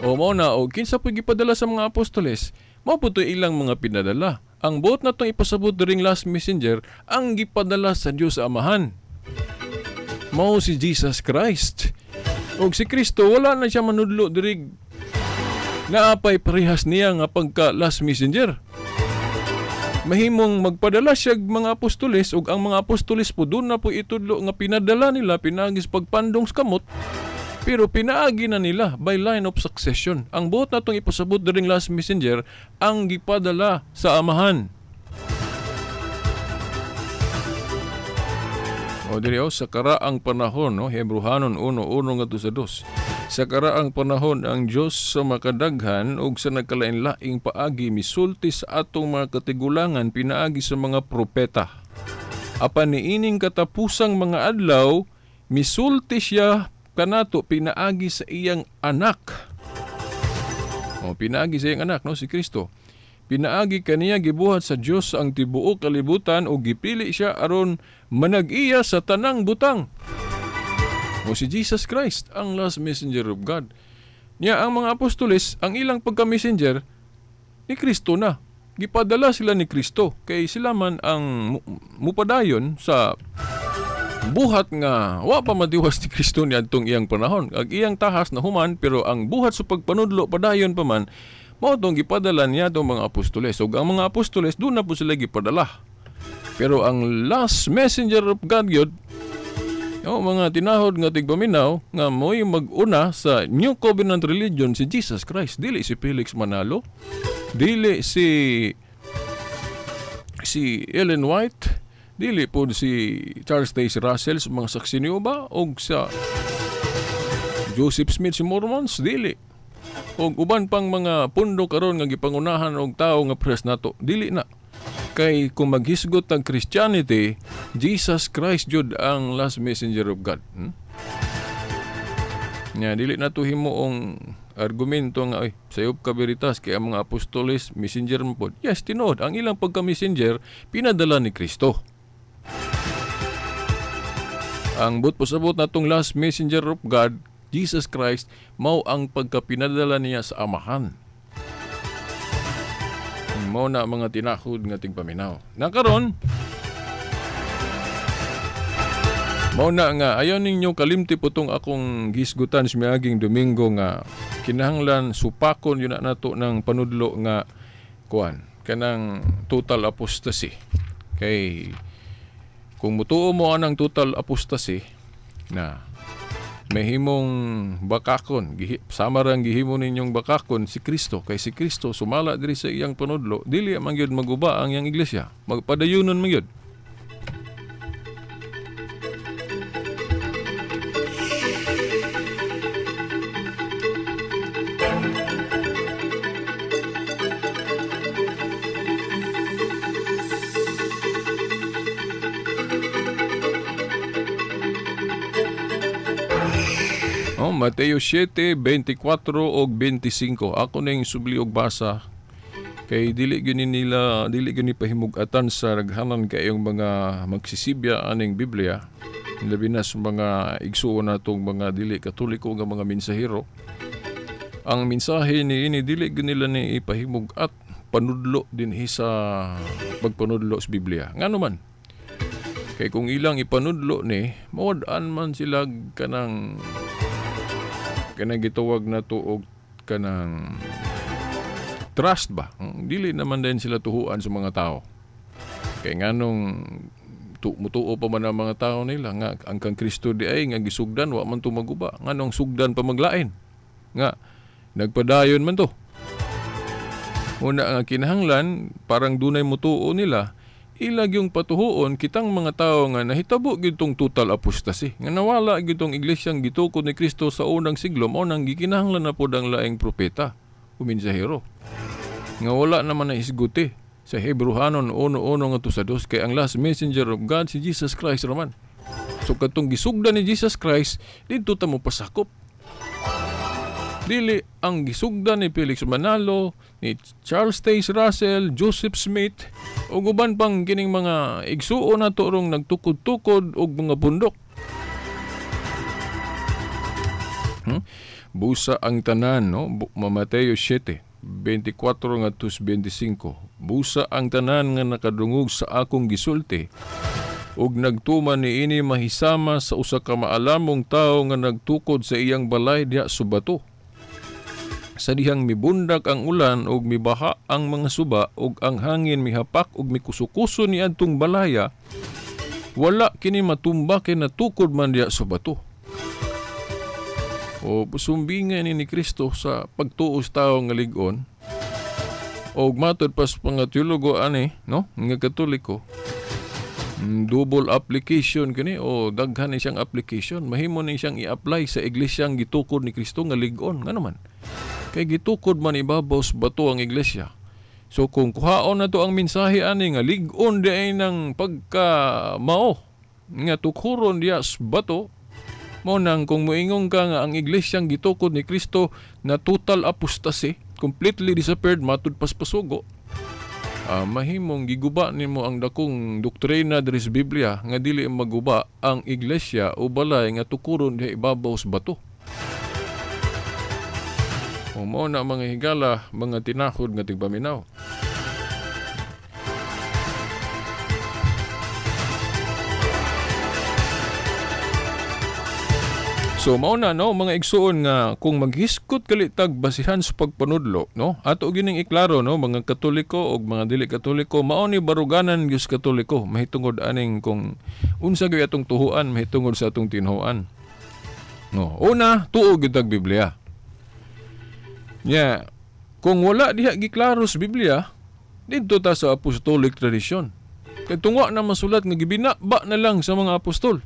Speaker 3: O mao na, o kinsa po gipadala sa mga apostoles, mao po ito ilang mga pinadala. Ang buot na itong ipasabot during last messenger, ang gipadala sa Dios Amahan. Mao si Jesus Christ. Og si Kristo wala na siya manudlo diri naapay parehas niya nga pagka last messenger. Mahimong magpadala siya mga apostoles ug ang mga apostoles po doon na po itudlo nga pinadala nila pinaagi sa pagpandong sa kamot, pero pinaagi na nila by line of succession. Ang buot natong ipasabot during last messenger ang gipadala sa Amahan. O diri o, sa karaang panahon, no, Hebreohanon 1:1 ngadto sa 2. Sa karaang panahon ang Dios sa makadaghan ug sa nagkalain-laing paagi misulti sa atong mga katigulangan pinaagi sa mga propeta. Apan niining katapusang mga adlaw misulti siya kanato pinaagi sa iyang anak. O pinaagi sa iyang anak, no, si Kristo. Pinaagi kaniya gibuhat sa Dios ang tibuok kalibutan ug gipili siya aron manag-iya sa tanang butang. O si Jesus Christ ang last messenger of God. Niya ang mga apostoles, ang ilang pagka-messenger ni Kristo na. Gipadala sila ni Kristo kay sila man ang mupadayon sa buhat nga wa pa madiwas ni Kristo niadtong iyang panahon. Ang iyang tahas na human, pero ang buhat sa pagpanudlo padayon pa man, mao tong gipadala niya tong mga apostoles. Ug ang mga apostoles doon na po sila gipadala. Pero ang last messenger of God yun, o mga tinahod nga tigpaminaw nga mo'y mag-una sa New Covenant Religion si Jesus Christ. Dili si Felix Manalo, dili si Ellen White, dili po si Charles Taze Russell sa mga saksi niyo ba, o sa Joseph Smith si Mormons, dili. Og uban pang mga pundo karon nga gipangunahan og tawo nga press nato, dili na. Kay kung maghisgot ang Christianity, Jesus Christ jud ang last messenger of God. Nya dili nato himuong argumento nga ay sayop ka veritas kay ang mga apostoles messenger man pod. Yes, tinuod ang ilang pagka-messenger pinadala ni Kristo. Ang but pasabot natong last messenger of God, Jesus Christ, mao ang pagkapinadala niya sa Amahan. Mao na mga tinahod nga tigpaminaw. Nakaron, mao na nga ayaw ninyo kalimti po tong akong gisgutan sa miaging Domingo nga kinahanglan supakon yun na nato ng panudlo nga kuan kanang total apostasy. Kay kung mutuo mo anang total apostasy na mahimong bakakon, sama rang gihimo ninyong bakakon si Kristo, kay si Kristo sumala diri sa iyang panudlo, dili man gyud maguba ang iyang iglesia, magpadayunon man gyud. Mateo 7:24 og 25. Ako ning subli og basa kay dili gyud nila, dili gyud ni pahimug-atan sa raghanan kayong mga magsisibya aning Biblia, labi na sa mga igsuon natong mga dili Katoliko nga mga mensahero. Ang mensahe niini dili gyud nila ni ipahimug-at panudlo dinhi sa pagpanudlo sa Biblia. Ngano man? Kay kung ilang ipanudlo ni, mawad-an man sila kanang gitawag na to og kanang trust ba? Dili naman din sila tuhuan sa mga tao. Kay nganong mutuo pa man ang mga tao nila nga ang kang Kristo di ay nga gisugdan wa man to maguba. Nganong sugdan pa maglain? Nga nagpadayon man to. Una nga kinahanglan parang dunay mutuo nila, ilag yung patuhuon kitang mga tao nga nahitabo gyud tong total apostasy, nga nawala gyud tong iglesyang gitukod ni Kristo sa unang siglo, mao nang gikinahanglan na pod ang laing propeta o mensahero nga wala naman nahisguti sa Hebreohanon 1:1 ngadto sa 2, kay ang last messenger of God si Jesus Christ raman. So katong gisugdan ni Jesus Christ didto ta mo pasakop. Dili ang gisugdan ni Felix Manalo, ni Charles Taze Russell, Joseph Smith, ug uban pang kining mga igsuon nato rong nagtukod-tukod og mga bundok. Busa ang tanan, no? Mateo 7:24 ngadto 25. Busa ang tanan nga nakadungog sa akong gisulti ug nagtuman niini mahisama sa usa ka maalamong tawo nga nagtukod sa iyang balay diha sa bato. Sa dihang mibundak ang ulan ug mibaha ang mga suba ug ang hangin mihapak ug mikusukuso ni adtong balaya, wala kini matumba kay natukod man diha sa bato. O sumbingan ni Kristo sa pagtuos tawo nga lig-on og matod pas mga teologo ani, no, nga Katoliko, Double application kini o daghan ni siyang application. Mahimo ni siyang i-apply sa iglesyang gitukod ni Kristo nga lig-on. Ngano man? Kay gitukod man ibabaw sa bato ang iglesia. So kung kuhaon na to ang mensahe ani nga lig-on di ay ng pagka mao nga tukuron diya sa bato, mao nang kung moingon ka nga ang iglesyang gitukod ni Kristo na total apostasy, completely disappeared matud paspasugo, mahimong giguba nimo ang dakong doktrina diri sa Biblia nga dili maguba ang iglesia o balay nga tukuron diha ibabaw sa bato. O mao na mga higala, mga tinahod nga tigpaminaw. So mao na, no, mga igsuon nga kung maghiskot kalitag basihan sa pagpanudlo, no, ato gining iklaro, no, mga Katoliko og mga dili Katoliko, mao ni baruganan gyud sa Katoliko mahitungod aning kung unsa gyud atong tuhuan mahitungod sa atong tinuoan. No, una, tuo gyud tag Biblia. Nya, kung wala diha giklaro sa Biblia, didto ta sa apostolic tradition. Kay tungwa na masulat nga gibinaba na lang sa mga apostol.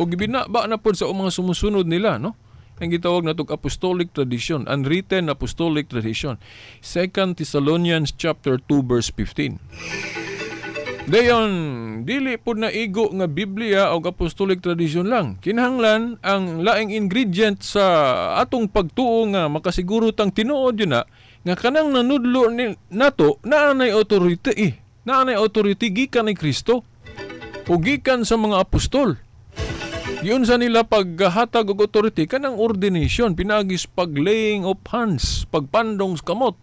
Speaker 3: O gibinaba na pod sa mga sumusunod nila, no? Ang gitawag na tog apostolic tradition, unwritten apostolic tradition. 2 Thessalonians chapter 2 verse 15. Dayon, dili pod na igo nga Biblia o apostolic tradition lang. Kinahanglan ang laing ingredient sa atong pagtuo nga makasiguro tang tinuod yun na nga kanang nanudlo ni nato naanay authority, Naanay authority gikan ni Kristo o gikan sa mga apostol. Yun sa nila paghatag og authority kanang ordination pinaagis pag laying of hands, pagpandong sa kamot.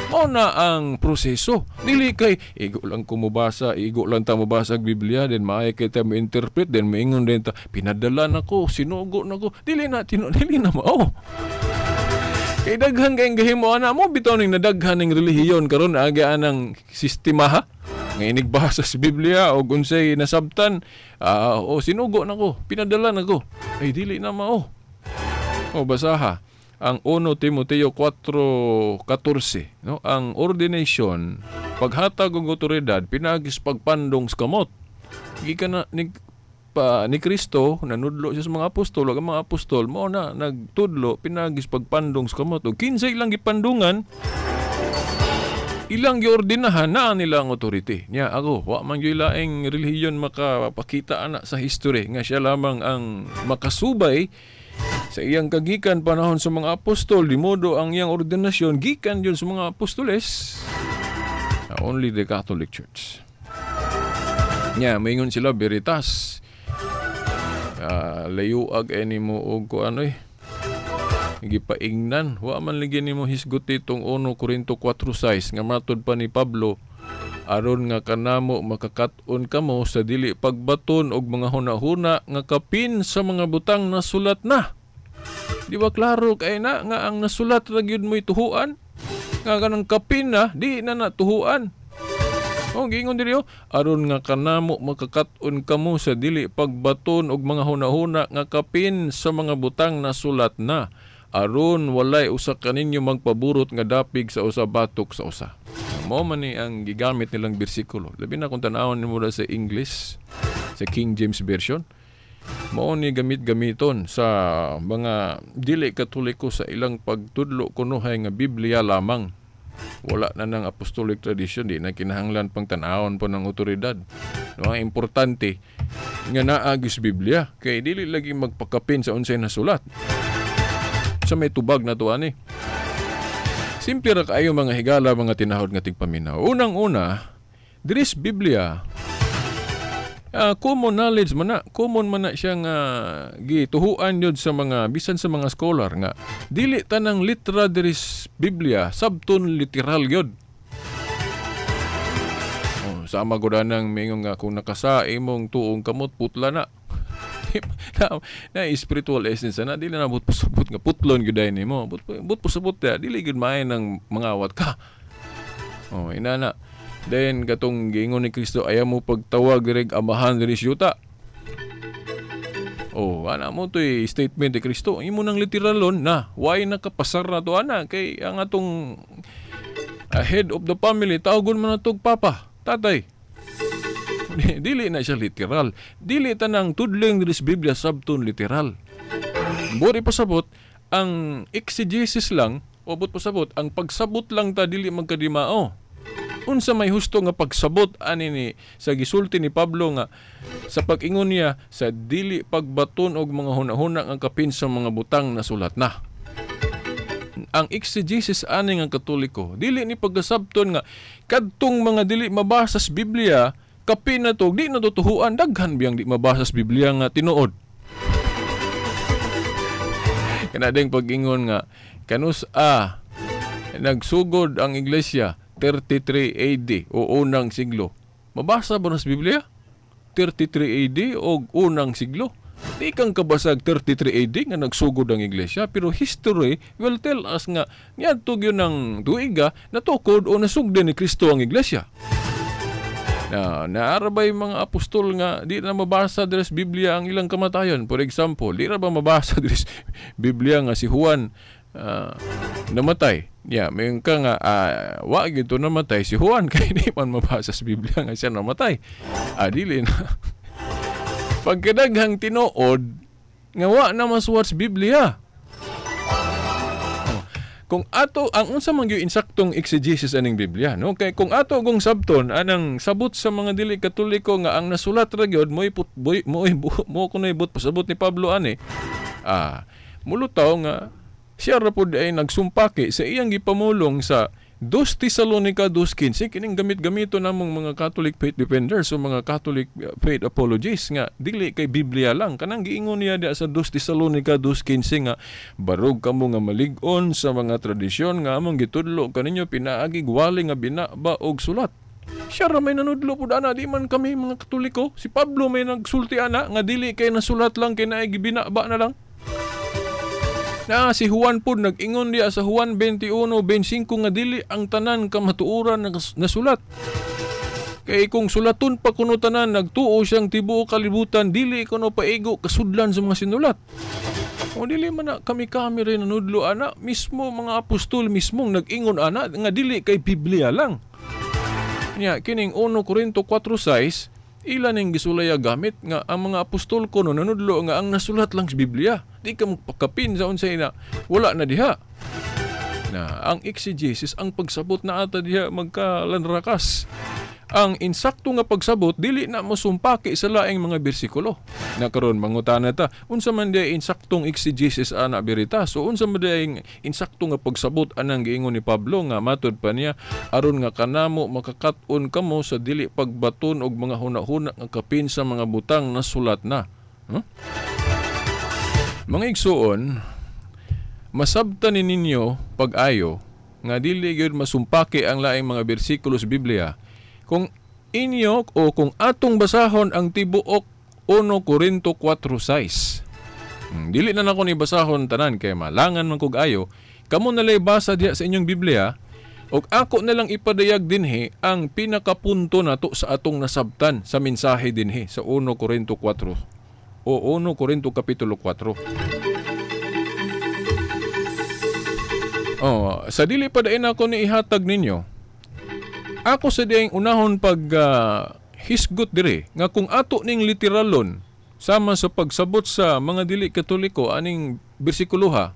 Speaker 3: Mao na ang proseso. Dili kay igo lang ko mobasa, igo lang ta mobasa og Biblia, then maay kay ta mo-interpret, then moingon din ta pinadala nako, sinugo nako. Dili na dili na mao. Kay daghan kay gahimo ana mo bitaw ning nadaghan ning relihiyon karon agi anang sistema ha. Nga inigbasa sa Biblia o unsay nasabtan, o sinugo nako, pinadala nako. Ay dili na mao. O basaha ang 1 Timoteo 4:14, no? Ang ordination, paghatag og otoridad pinaagis pagpandong sa kamot. Gikan na ni Kristo nanudlo siya sa mga apostol, ug ang mga apostol mao na nagtudlo pinaagis pagpandong sa kamot. Ug kinsay ilang gipandungan, ilang giordinahan na nila ang authority. Nya ako, wa man gyud laing relihiyon makapakita ana sa history nga siya lamang ang makasubay sa iyang kagikan panahon sa mga apostol, di modo ang iyang ordinasyon gikan yun sa mga apostoles. Only the Catholic Church. Nya maingon sila veritas. Layuag ani mo og kuan oy. Gipaingnan, wa man lagi nimo hisgot itong 1 Corinto 4:6 nga matod pa ni Pablo, aron nga kanamo makakat-on kamo sa dili pagbaton og mga hunahuna nga kapin sa mga butang nasulat na. Di ba klaro kay na nga ang nasulat ra gyud mo'y tuhuan? Nga kanang kapin na di na natuhuan. O giingon diri, aron nga kanamo makakat-on kamo sa dili pagbaton og mga hunahuna nga kapin sa mga butang nasulat na, aron walay usa kaninyo magpaburot nga dapig sa usa batok sa usa. Mao man ni ang gigamit nilang bersikulo. Labi na kung tan-awon nimo sa English, sa King James Version, mao ni gamit-gamiton sa mga dili Katoliko sa ilang pagtudlo kunuhay nga Biblia lamang. Wala na ng apostolic tradition, di na kinahanglan pang tan-awon po ng otoridad. No, ang importante nga naagis Biblia kay dili lagi magpakapin sa unsay nasulat. Sa may tubag na to ani. Simple ra kaayo mga higala, mga tinahod nga tigpaminaw. Unang-una, diri sa Biblia, common knowledge man na, common man na siya nga gituhuan yun sa mga bisan sa mga scholar nga dili tanang litra diri sa Biblia sabton literal gyud. Oh, sama gud anang mingon nga kung nakasa imong tuong kamot putla na. Na spiritual essence na dili na but pasabot nga putlon gyud ay nimo. But pasabot ya dili gyud maay nang mangawat ka. Oh, inana. Then katong giingon ni Kristo, ayaw mo pagtawag direg amahan diri sa yuta. Oh, ana mo to'y statement ni Kristo. Imo nang literalon na why nakapasar na to ana kay ang atong head of the family tawagon man natog papa, tatay. Dili na siya literal. Dili tanang tudling diri sa Biblia sabton literal. Buri pasabot ang exegesis lang, o but pasabot ang pagsabot lang ta dili magkadimao. Unsa may husto nga pagsabot ani ni sa gisulti ni Pablo nga sa pag-ingon niya sa dili pagbaton og mga hunahuna nga kapin sa mga butang nasulat na. Ang exegesis ani nga Katoliko dili ni pagkasabton nga kadtong mga dili mabasa sa Biblia kapin na to di na tutuhuan, daghan biyang di mabasa sa Biblia nga tinuod. Kana ding pag-ingon nga kanus a nagsugod ang iglesia 33 AD o unang siglo. Mabasa ba na sa Biblia? 33 AD o unang siglo? Di kang kabasag 33 AD nga nagsugod ang iglesia, pero history will tell us nga niadto gyud ng tuiga natukod o nasugdan ni Kristo ang iglesia. Na naarabay mga apostol nga di na mabasa diri sa Biblia ang ilang kamatayon. For example, di ra ba mabasa diri sa Biblia nga si Juan namatay? Yeah, may ka nga wa gito namatay si Juan kay di man mabasa sa Biblia nga siya namatay. Dili na. Pagkadaghang tinuod nga wa na masuwat sa Biblia. Oh. Kung ato ang unsa man gyud insaktong exegesis aning Biblia, no? Kay kung ato gong sabton anang sabot sa mga dili Katoliko nga ang nasulat ra gyud mo'y mo kunoy but pasabot ni Pablo ani. Mulutaw nga siya ra pod ay nagsumpaki sa iyang gipamulong sa 2 Tesalonica 2:15, kining gamit-gamito namong mga Catholic faith defenders o mga Catholic faith apologists nga dili kay Biblia lang. Kanang giingon niya diya sa 2 Tesalonica 2:15 nga barog kamo nga malig-on sa mga tradisyon nga among gitudlo kaninyo pinaagi wali nga binaba og sulat. Siya ra may nanudlo pud ana, di man kami mga Katoliko. Si Pablo may nagsulti ana nga dili kay nasulat lang kay naay gibinaba na lang. Na si Juan pod nag-ingon diya sa Juan 21:25 nga dili ang tanan kamatuoran nasulat. Kay kung sulaton pa kuno tanan nagtuo siyang tibuok kalibutan, dili kuno paigo kasudlan sa mga sinulat. O dili man na kami-kami rin nanudlo ana, mismo mga apostol mismong nag-ingon ana nga dili kay Biblia lang. Nya kining 1 Corinto 4:6 ila ning gisulaya gamit nga ang mga apostol ko no nanudlo nga ang nasulat lang sa Biblia. Di ka magpakapin sa unsay na wala na diha. Na ang exegesis, ang pagsabot na ata diha magkalanrakas. Ang insakto nga pagsabot dili na mosumpaki sa laing mga bersikulo. Na karon mangutana ta, unsa man diay insaktong exegesis ana veritas? So unsa man diay insakto nga pagsabot anang giingon ni Pablo nga matud pa niya aron nga kanamo makakat-on kamo sa dili pagbaton og mga hunahuna nga kapin sa mga butang nasulat na. Huh? Mga igsuon, masabtan ni ninyo pag-ayo nga dili gyud masumpaki ang laing mga bersikulo sa Biblia kung inyo o kung atong basahon ang tibuok 1 Corinto 4:6. Dili na nako ni basahon tanan kay malangan man kog ayo. Kamo na lay basa diha sa inyong Biblia og ako na lang ipadayag dinhi ang pinakapunto nato sa atong nasabtan sa mensahe dinhi sa 1 Corinto 4 o 1 Corinto kapitulo 4. Oh, sa dili pa dain ako ni ihatag ninyo. Ako sa diyang unahon pag hisgot dire nga kung ato ning literalon sama sa pagsabot sa mga dili Katoliko aning bersikuloha,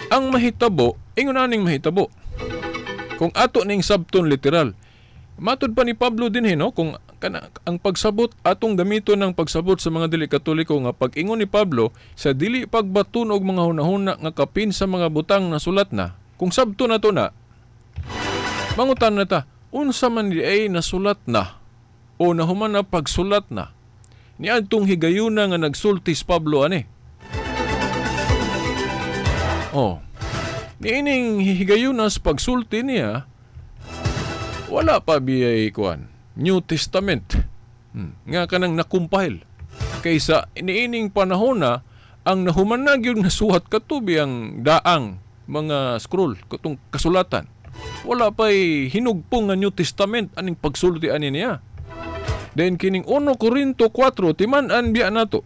Speaker 3: ang mahitabo ingon aning mahitabo. Kung ato ning sabton literal, matud pa ni Pablo dinhi no, kung kana, ang pagsabot atong gamiton ng pagsabot sa mga dili Katoliko nga pag-ingon ni Pablo sa dili pagbaton og mga hunahuna nga kapin sa mga butang nasulat na, kung sabton nato na, mangutan na ta, unsa man di ay nasulat na o nahuman na pagsulat na niadtong higayuna nga nagsulti si Pablo ani. Oh, niining higayuna sa pagsulti niya wala pa biyay kuan New Testament nga kanang nakumpile kaysa niining panahon na ang nahuman na gyud nasuhat katubi ang daang mga scroll katong kasulatan. Wala pa'y hinugpong nga New Testament aning pagsulti ani niya. Then kining 1 Corinto 4 timan-an biya nato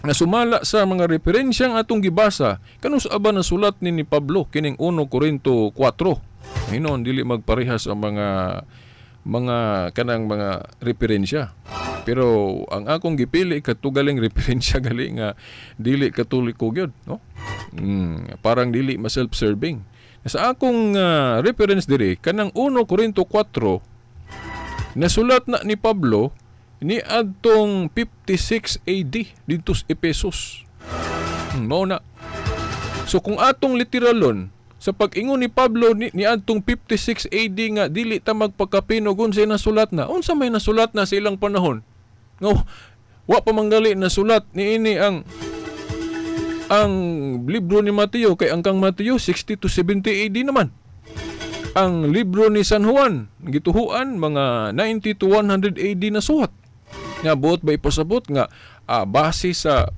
Speaker 3: na sumala sa mga referensyang atong gibasa kanus aba nasulat ni Pablo kining 1 Corinto 4. Hinon dili magparehas ang mga mga kanang mga referensya. Pero ang akong gipili katugaling referensya gali nga dili Katoliko gyud, no? Parang dili ma self-serving. Sa akong reference diri kanang 1 Corinto 4 nasulat na ni Pablo ni adtong 56 AD didto sa Ephesus. Mao na. So kung atong literalon sa pag-ingon ni Pablo ni adtong 56 AD nga dili ta magpakapin og unsay nasulat na, unsa may nasulat na sa ilang panahon? Nga wa pa manggali nasulat niini ang libro ni Mateo, kay ang kang Mateo 60 to 70 AD naman. Ang libro ni San Juan gituhuan mga 90 to 100 AD na suhat. Nga buot ba ipasabot nga base sa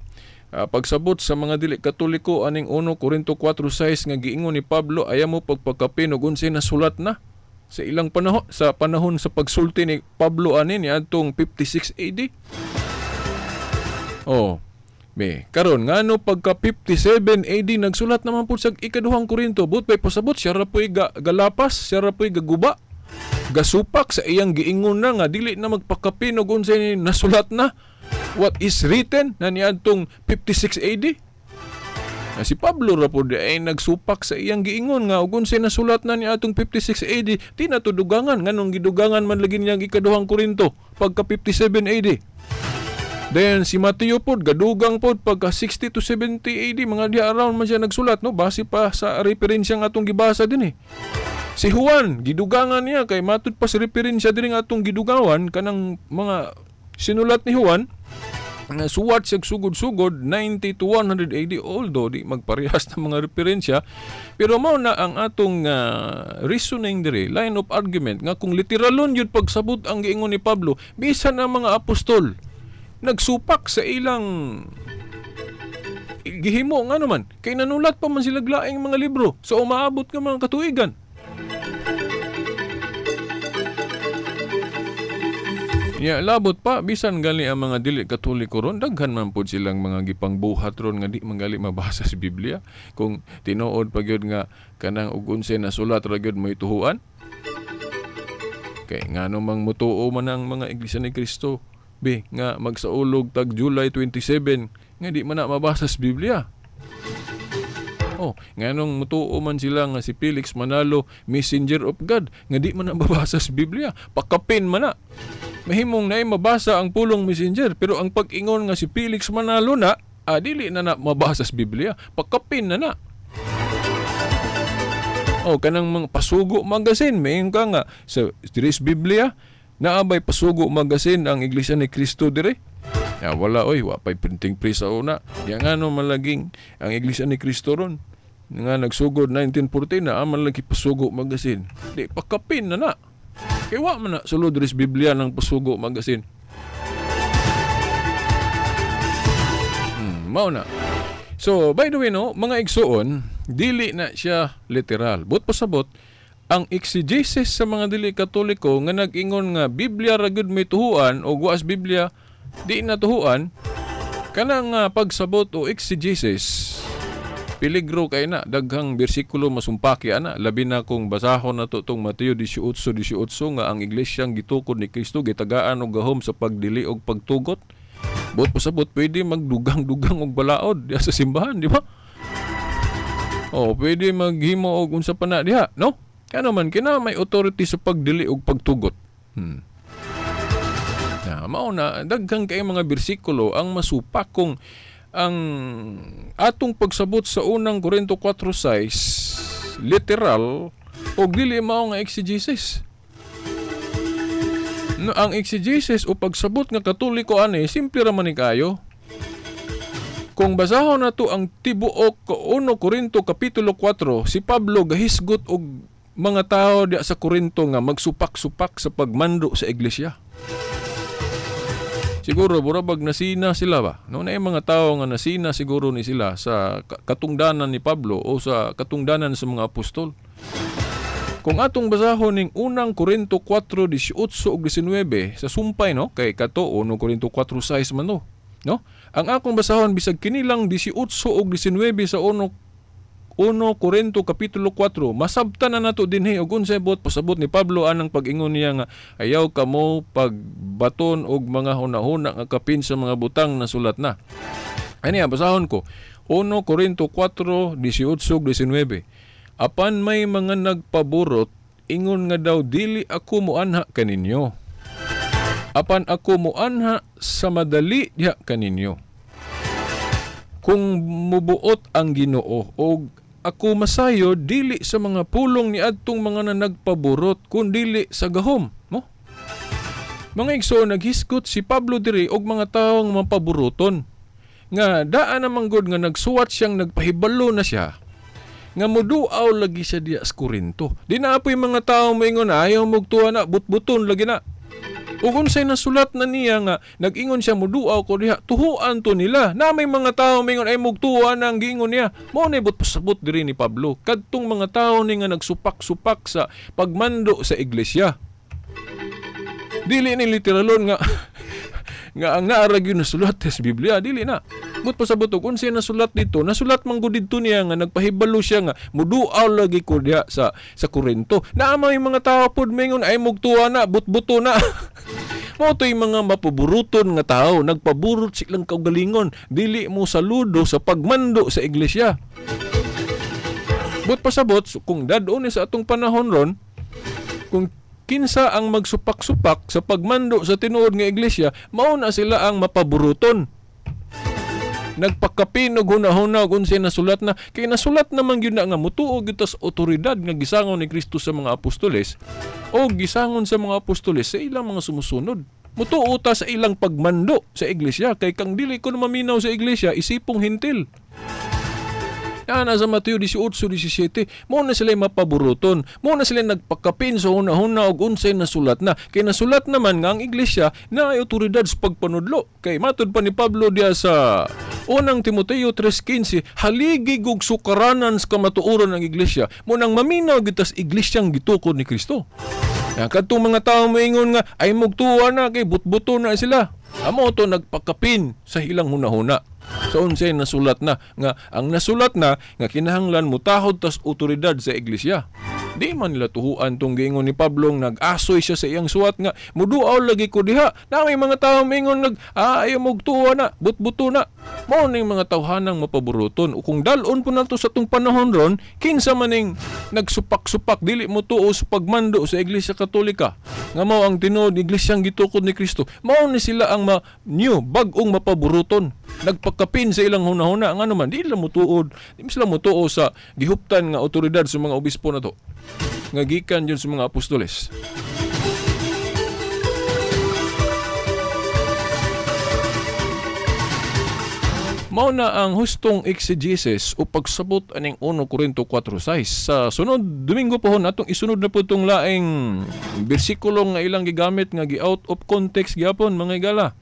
Speaker 3: pagsabot sa mga dili Katoliko aning 1 Corinto 4:6 nga giingon ni Pablo, ayaw mo pagpakapin og unsay nasulat na sa ilang panahon, sa panahon sa pagsulti ni Pablo ani ni adtong 56 AD. Oh, me karon ngano pagka 57 AD nagsulat naman pud sa ikaduhang Korinto, buot pa ipasabot siya ra puy galapas, siya ra puy gaguba, gasupak sa iyang giingon na nga dili na magpakapin og unsay nasulat na, what is written na niadtong 56 AD. Na si Pablo ra pod ay nagsupak sa iyang giingon nga og unsay nasulat na niadtong 56 AD, di na to dugangan, nganong gidugangan man lagi niyang ikaduhang Korinto pagka 57 AD. Then si Mateo pod gadugang pod pagka 60 to 70 AD, mga diha around man siya nagsulat, no, base pa sa referensya nga atong gibasa din eh. Si Juan gidugangan niya kay matud pa sa referensya dinhi nga atong gidugawan kanang mga sinulat ni Juan nga suwat siya sugod-sugod 90 to 100 AD, although di magparehas na mga referensya, pero mao na ang atong reasoning diri, line of argument nga kung literalon yun pagsabot ang giingon ni Pablo, bisan ang mga apostol nagsupak sa ilang gihimo nga naman kay nanulat pa man sila laing mga libro so umaabot nga mga katuigan. Ya, labot pa bisan gali ang mga dili Katoliko ron, daghan man pud silang mga gipangbuhat ron nga di man gali mabasa sa Biblia. Kung tinuod pa gyud nga kanang og unsay nasulat ra gyud mo'y tuhuan. Kay ngano mang mutuo man ang mga Iglesia ni Kristo be nga magsaulog tag July 27 nga di man na mabasa sa Biblia. Oh, nganong mutuo man sila nga si Felix Manalo messenger of God nga di man na mabasa sa Biblia, pakapin man na. Mahimong naay mabasa ang pulong messenger, pero ang pag-ingon nga si Felix Manalo na, dili na na mabasa sa Biblia, pakapin na na. Oh, kanang mga Pasugo magazine, mayon ka nga sa diri sa Biblia, naabay Pasugo magazine ang Iglesia ni Cristo dire. Ya, wala oy, wa pay printing press sa una. Ya ngano malaging ang Iglesia ni Cristo ron nga nagsugod 1914 na aman lagi Pasugo magazine. Di pakapin na na. Kay wa man na sulod diri sa Biblia ng Pasugo magazine. Mao na. So, by the way no, mga igsuon, dili na siya literal. But pasabot ang exegesis sa mga dili Katoliko nga nag-ingon nga Biblia ra gyud may tuhuan o wa sa Biblia di na tuhuan, kanang pagsabot o exegesis peligro kay na, daghang bersikulo masumpaki ana, labi na kung basahon nato tong Mateo 18:18 nga ang iglesyang gitukod ni Kristo gitagaan og gahom sa pagdili og pagtugot. Buot pasabot pwede magdugang-dugang og balaod diha sa simbahan, di ba? Oh, pwede maghimo og unsa pa na diha, no? Kano man kina may authority sa pagdili og pagtugot. Na mao na daghang kay mga bersikulo ang masupak kung ang atong pagsabot sa unang Korinto 4:6 literal o dili mao nga exegesis. No, ang exegesis o pagsabot nga Katoliko ani simple ra man ni kayo. Kung basahon nato ang tibuok 1 Korinto kapitulo 4, si Pablo gahisgot og mga tao diya sa Korinto nga magsupak-supak sa pagmando sa iglesia. Siguro burabag nasina sila ba? No, na mga tao nga nasina siguro ni sila sa katungdanan ni Pablo o sa katungdanan sa mga apostol. Kung atong basahon ning unang Korinto 4:18 ug 19 sa sumpay, no, kay kato 1 Korinto 4:6 man no, no? Ang akong basahon bisag kini lang 18 ug 19 sa 1 Korinto Kapitulo 4, masabtan na nato dinhi og unsay buot pasabot ni Pablo anang pag-ingon niya nga ayaw kamo pagbaton og mga hunahuna nga kapin sa mga butang na sulat na. Ani, basahon ko. 1 Korinto 4:18-19. Apan may mga nagpaburot ingon nga daw dili ako moanha kaninyo. Apan ako moanha sa madali diha kaninyo. Kung mubuot ang Ginoo og ako masayo dili sa mga pulong ni adtong mga na nagpaburot kun dili sa gahom mo. Mga igsoon, naghisgot si Pablo diri og mga tawo nga mapaburoton nga daan namang gud nga nagsuwat siyang nagpahibalo na siya nga muduaw lagi siya diya sa Korinto. Di na apoy mga tao moingon ayaw mugtuwa na, butbuton lagi na. Ug unsay nasulat na niya nga nag-ingon siya muduaw ko diha, tuhuan to nila. Na may mga tao moingon ay mugtuwa na ang giingon niya. Mao na but pasabot diri ni Pablo kadtong mga tao ni nga nagsupak-supak sa pagmando sa iglesia. Dili ni literalon nga nga ang naara gyud nasulat sa Biblia, dili na. But pasabot og unsay nasulat dito, nasulat man gud didto niya nga nagpahibalo siya nga muduaw lagi ko diha sa Korinto. Naa may mga tao pod mingon ay mugtuwa na, butbuto na. Mao to'y mga mapaburuton nga tao, nagpaburot silang kaugalingon, dili mo saludo sa pagmando sa iglesia. But pasabot kung dad-on ni sa atong panahon ron, kung kinsa ang magsupak-supak sa pagmando sa tinuod nga iglesia, mao na sila ang mapaburuton. Nagpakapin og hunahuna og unsay nasulat na, kay nasulat naman gyud na nga mutuo gyud ta sa otoridad nga gisangon ni Kristo sa mga apostoles o gisangon sa mga apostoles sa ilang mga sumusunod. Mutuo ta sa ilang pagmando sa iglesia, kay kang dili ko maminaw sa iglesia isipong hintil. Ana sa Mateo 18:17, mao na sila mapaburuton, mao na sila nagpakapin sa hunahuna og unsay nasulat na. Kay nasulat naman nga ang iglesia na ay otoridad sa pagpanudlo. Kay matud pa ni Pablo diya sa unang Timoteo 3:15, haligi og sukaranan sa kamatuoran ang iglesia, mo nang maminaw gyud tas iglesyang gitukod ni Kristo. Kadtong mga tawo moingon nga ay mugtuwa na kay butbuto na sila. Amo to nagpakapin sa ilang hunahuna. So unsay nasulat na nga ang nasulat na nga kinahanglan mutahod tas otoridad sa iglesia. Di man nila tuhuan tong giingon ni Pablo nag-asoy siya sa iyang suwat nga muduaw lagi ko diha. Na may mga tawo moingon nag ayaw mugtuwa na, butbuto na. Mao ning mga tawhanang mapaburuton. O kung dal-on po nato sa tong panahon ron, kinsa maning nagsupak-supak dili mo tuo sa pagmando sa Iglesia Katolika nga mao ang tinuod iglesyang gitukod ni Kristo. Mao ni sila ang new bag-ong mapaburuton. Nagpakapin sa ilang hunahuna nga naman di sila mutuod, di sila mutuo sa gihuptan nga otoridad sa mga obispo na to nga gikan yun sa mga apostoles. Mao na ang hustong exegesis o pagsabot aning 1 Korinto 4:6. Sa sunod Domingo pohon atong isunod na po itong laing bersikulo nga ilang gigamit nga gi-out of context gyapon mga igala.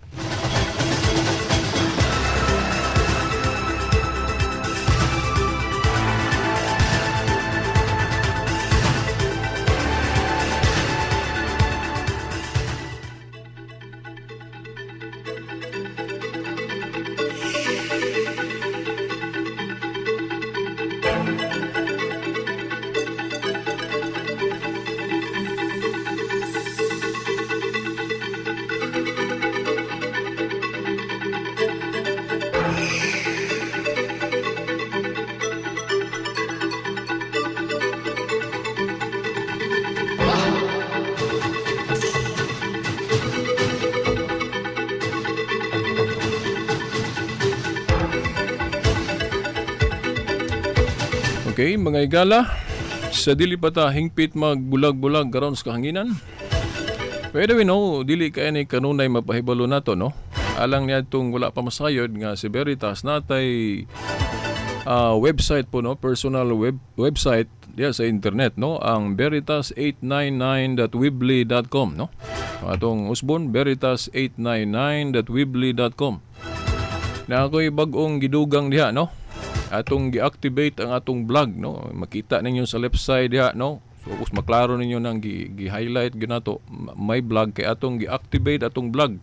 Speaker 3: Okay, mga igala, sa dili pa ta hingpit magbulag-bulag karon sa kahanginan. By the way, no, dili kay ni kanunay mapahibalo nato, no? Alang niya itong wala pa masayod nga si Veritas natay website po, no? Personal website diya sa internet, no? Ang veritas899.weebly.com, no? Atong usbon, veritas899.weebly.com. Na ako'y bag-ong gidugang diha, no? Atong gi-activate ang atong blog, no? Makita ninyo sa left side diha, no? So us maklaro ninyo nang gi-highlight ginato may blog kay atong gi-activate atong blog.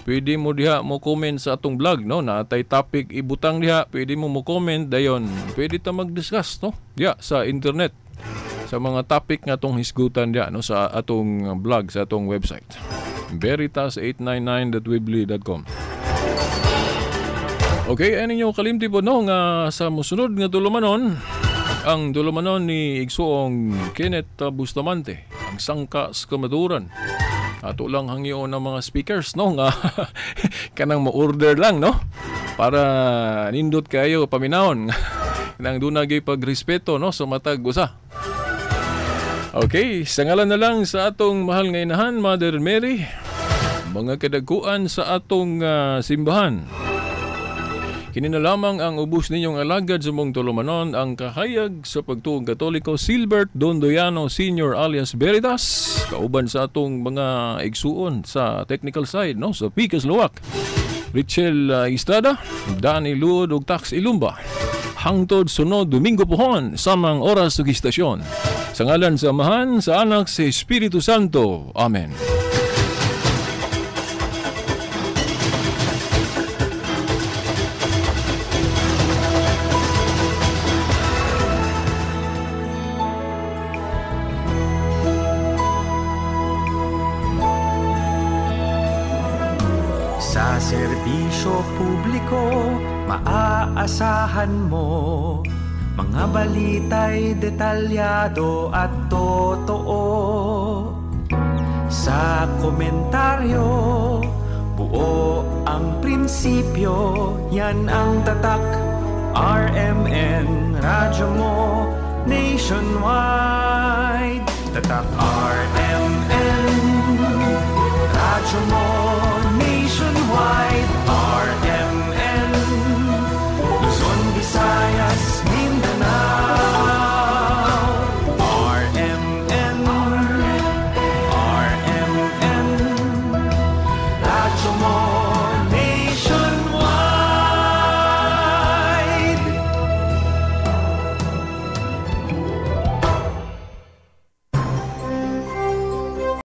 Speaker 3: Pwede mo diha mo comment sa atong blog, no, naatay topic ibutang diha, pwede mo mo comment dayon. Pwede ta mag-discuss, no, diha sa internet sa mga topic nga atong hisgutan diha, no, sa atong blog, sa atong website. veritas899.weebly.com. Okay, ay ninyo kalimti po, no, nga sa musunod nga tulumanon, ang tulumanon ni Igsuong Kenneth Bustamante, ang sangka sa kamaturan. Ato lang hangyoon ng mga speakers, no, nga kanang mo-order lang, no, para nindot kayo paminawon. Nang doon pagrespeto, no, sa matag usa. Okay, sa ngalan na lang sa atong mahal nga inahan, Mother Mary, mga kadagkuan sa atong simbahan. Kini na lamang ang ubos ninyong alagad sa mong tulumanon, ang kahayag sa pagtuong Katoliko, Silbert Dondoyano Sr. alias Veritas, kauban sa atong mga igsuon sa technical side, no, sa Picas Luwak, Richel Estrada, Danny Luod ug Tax Ilumba. Hangtod sunod Domingo pohon, samang oras ug istasyon. Sa ngalan sa Amahan, sa Anak, sa Espiritu Santo. Amen.
Speaker 1: Sa serbisyo publiko, maaasahan mo. Mga balita'y detalyado at totoo. Sa komentaryo, buo ang prinsipyo. Yan ang tatak, RMN, radyo mo, nationwide. Tatak RMN, radyo mo.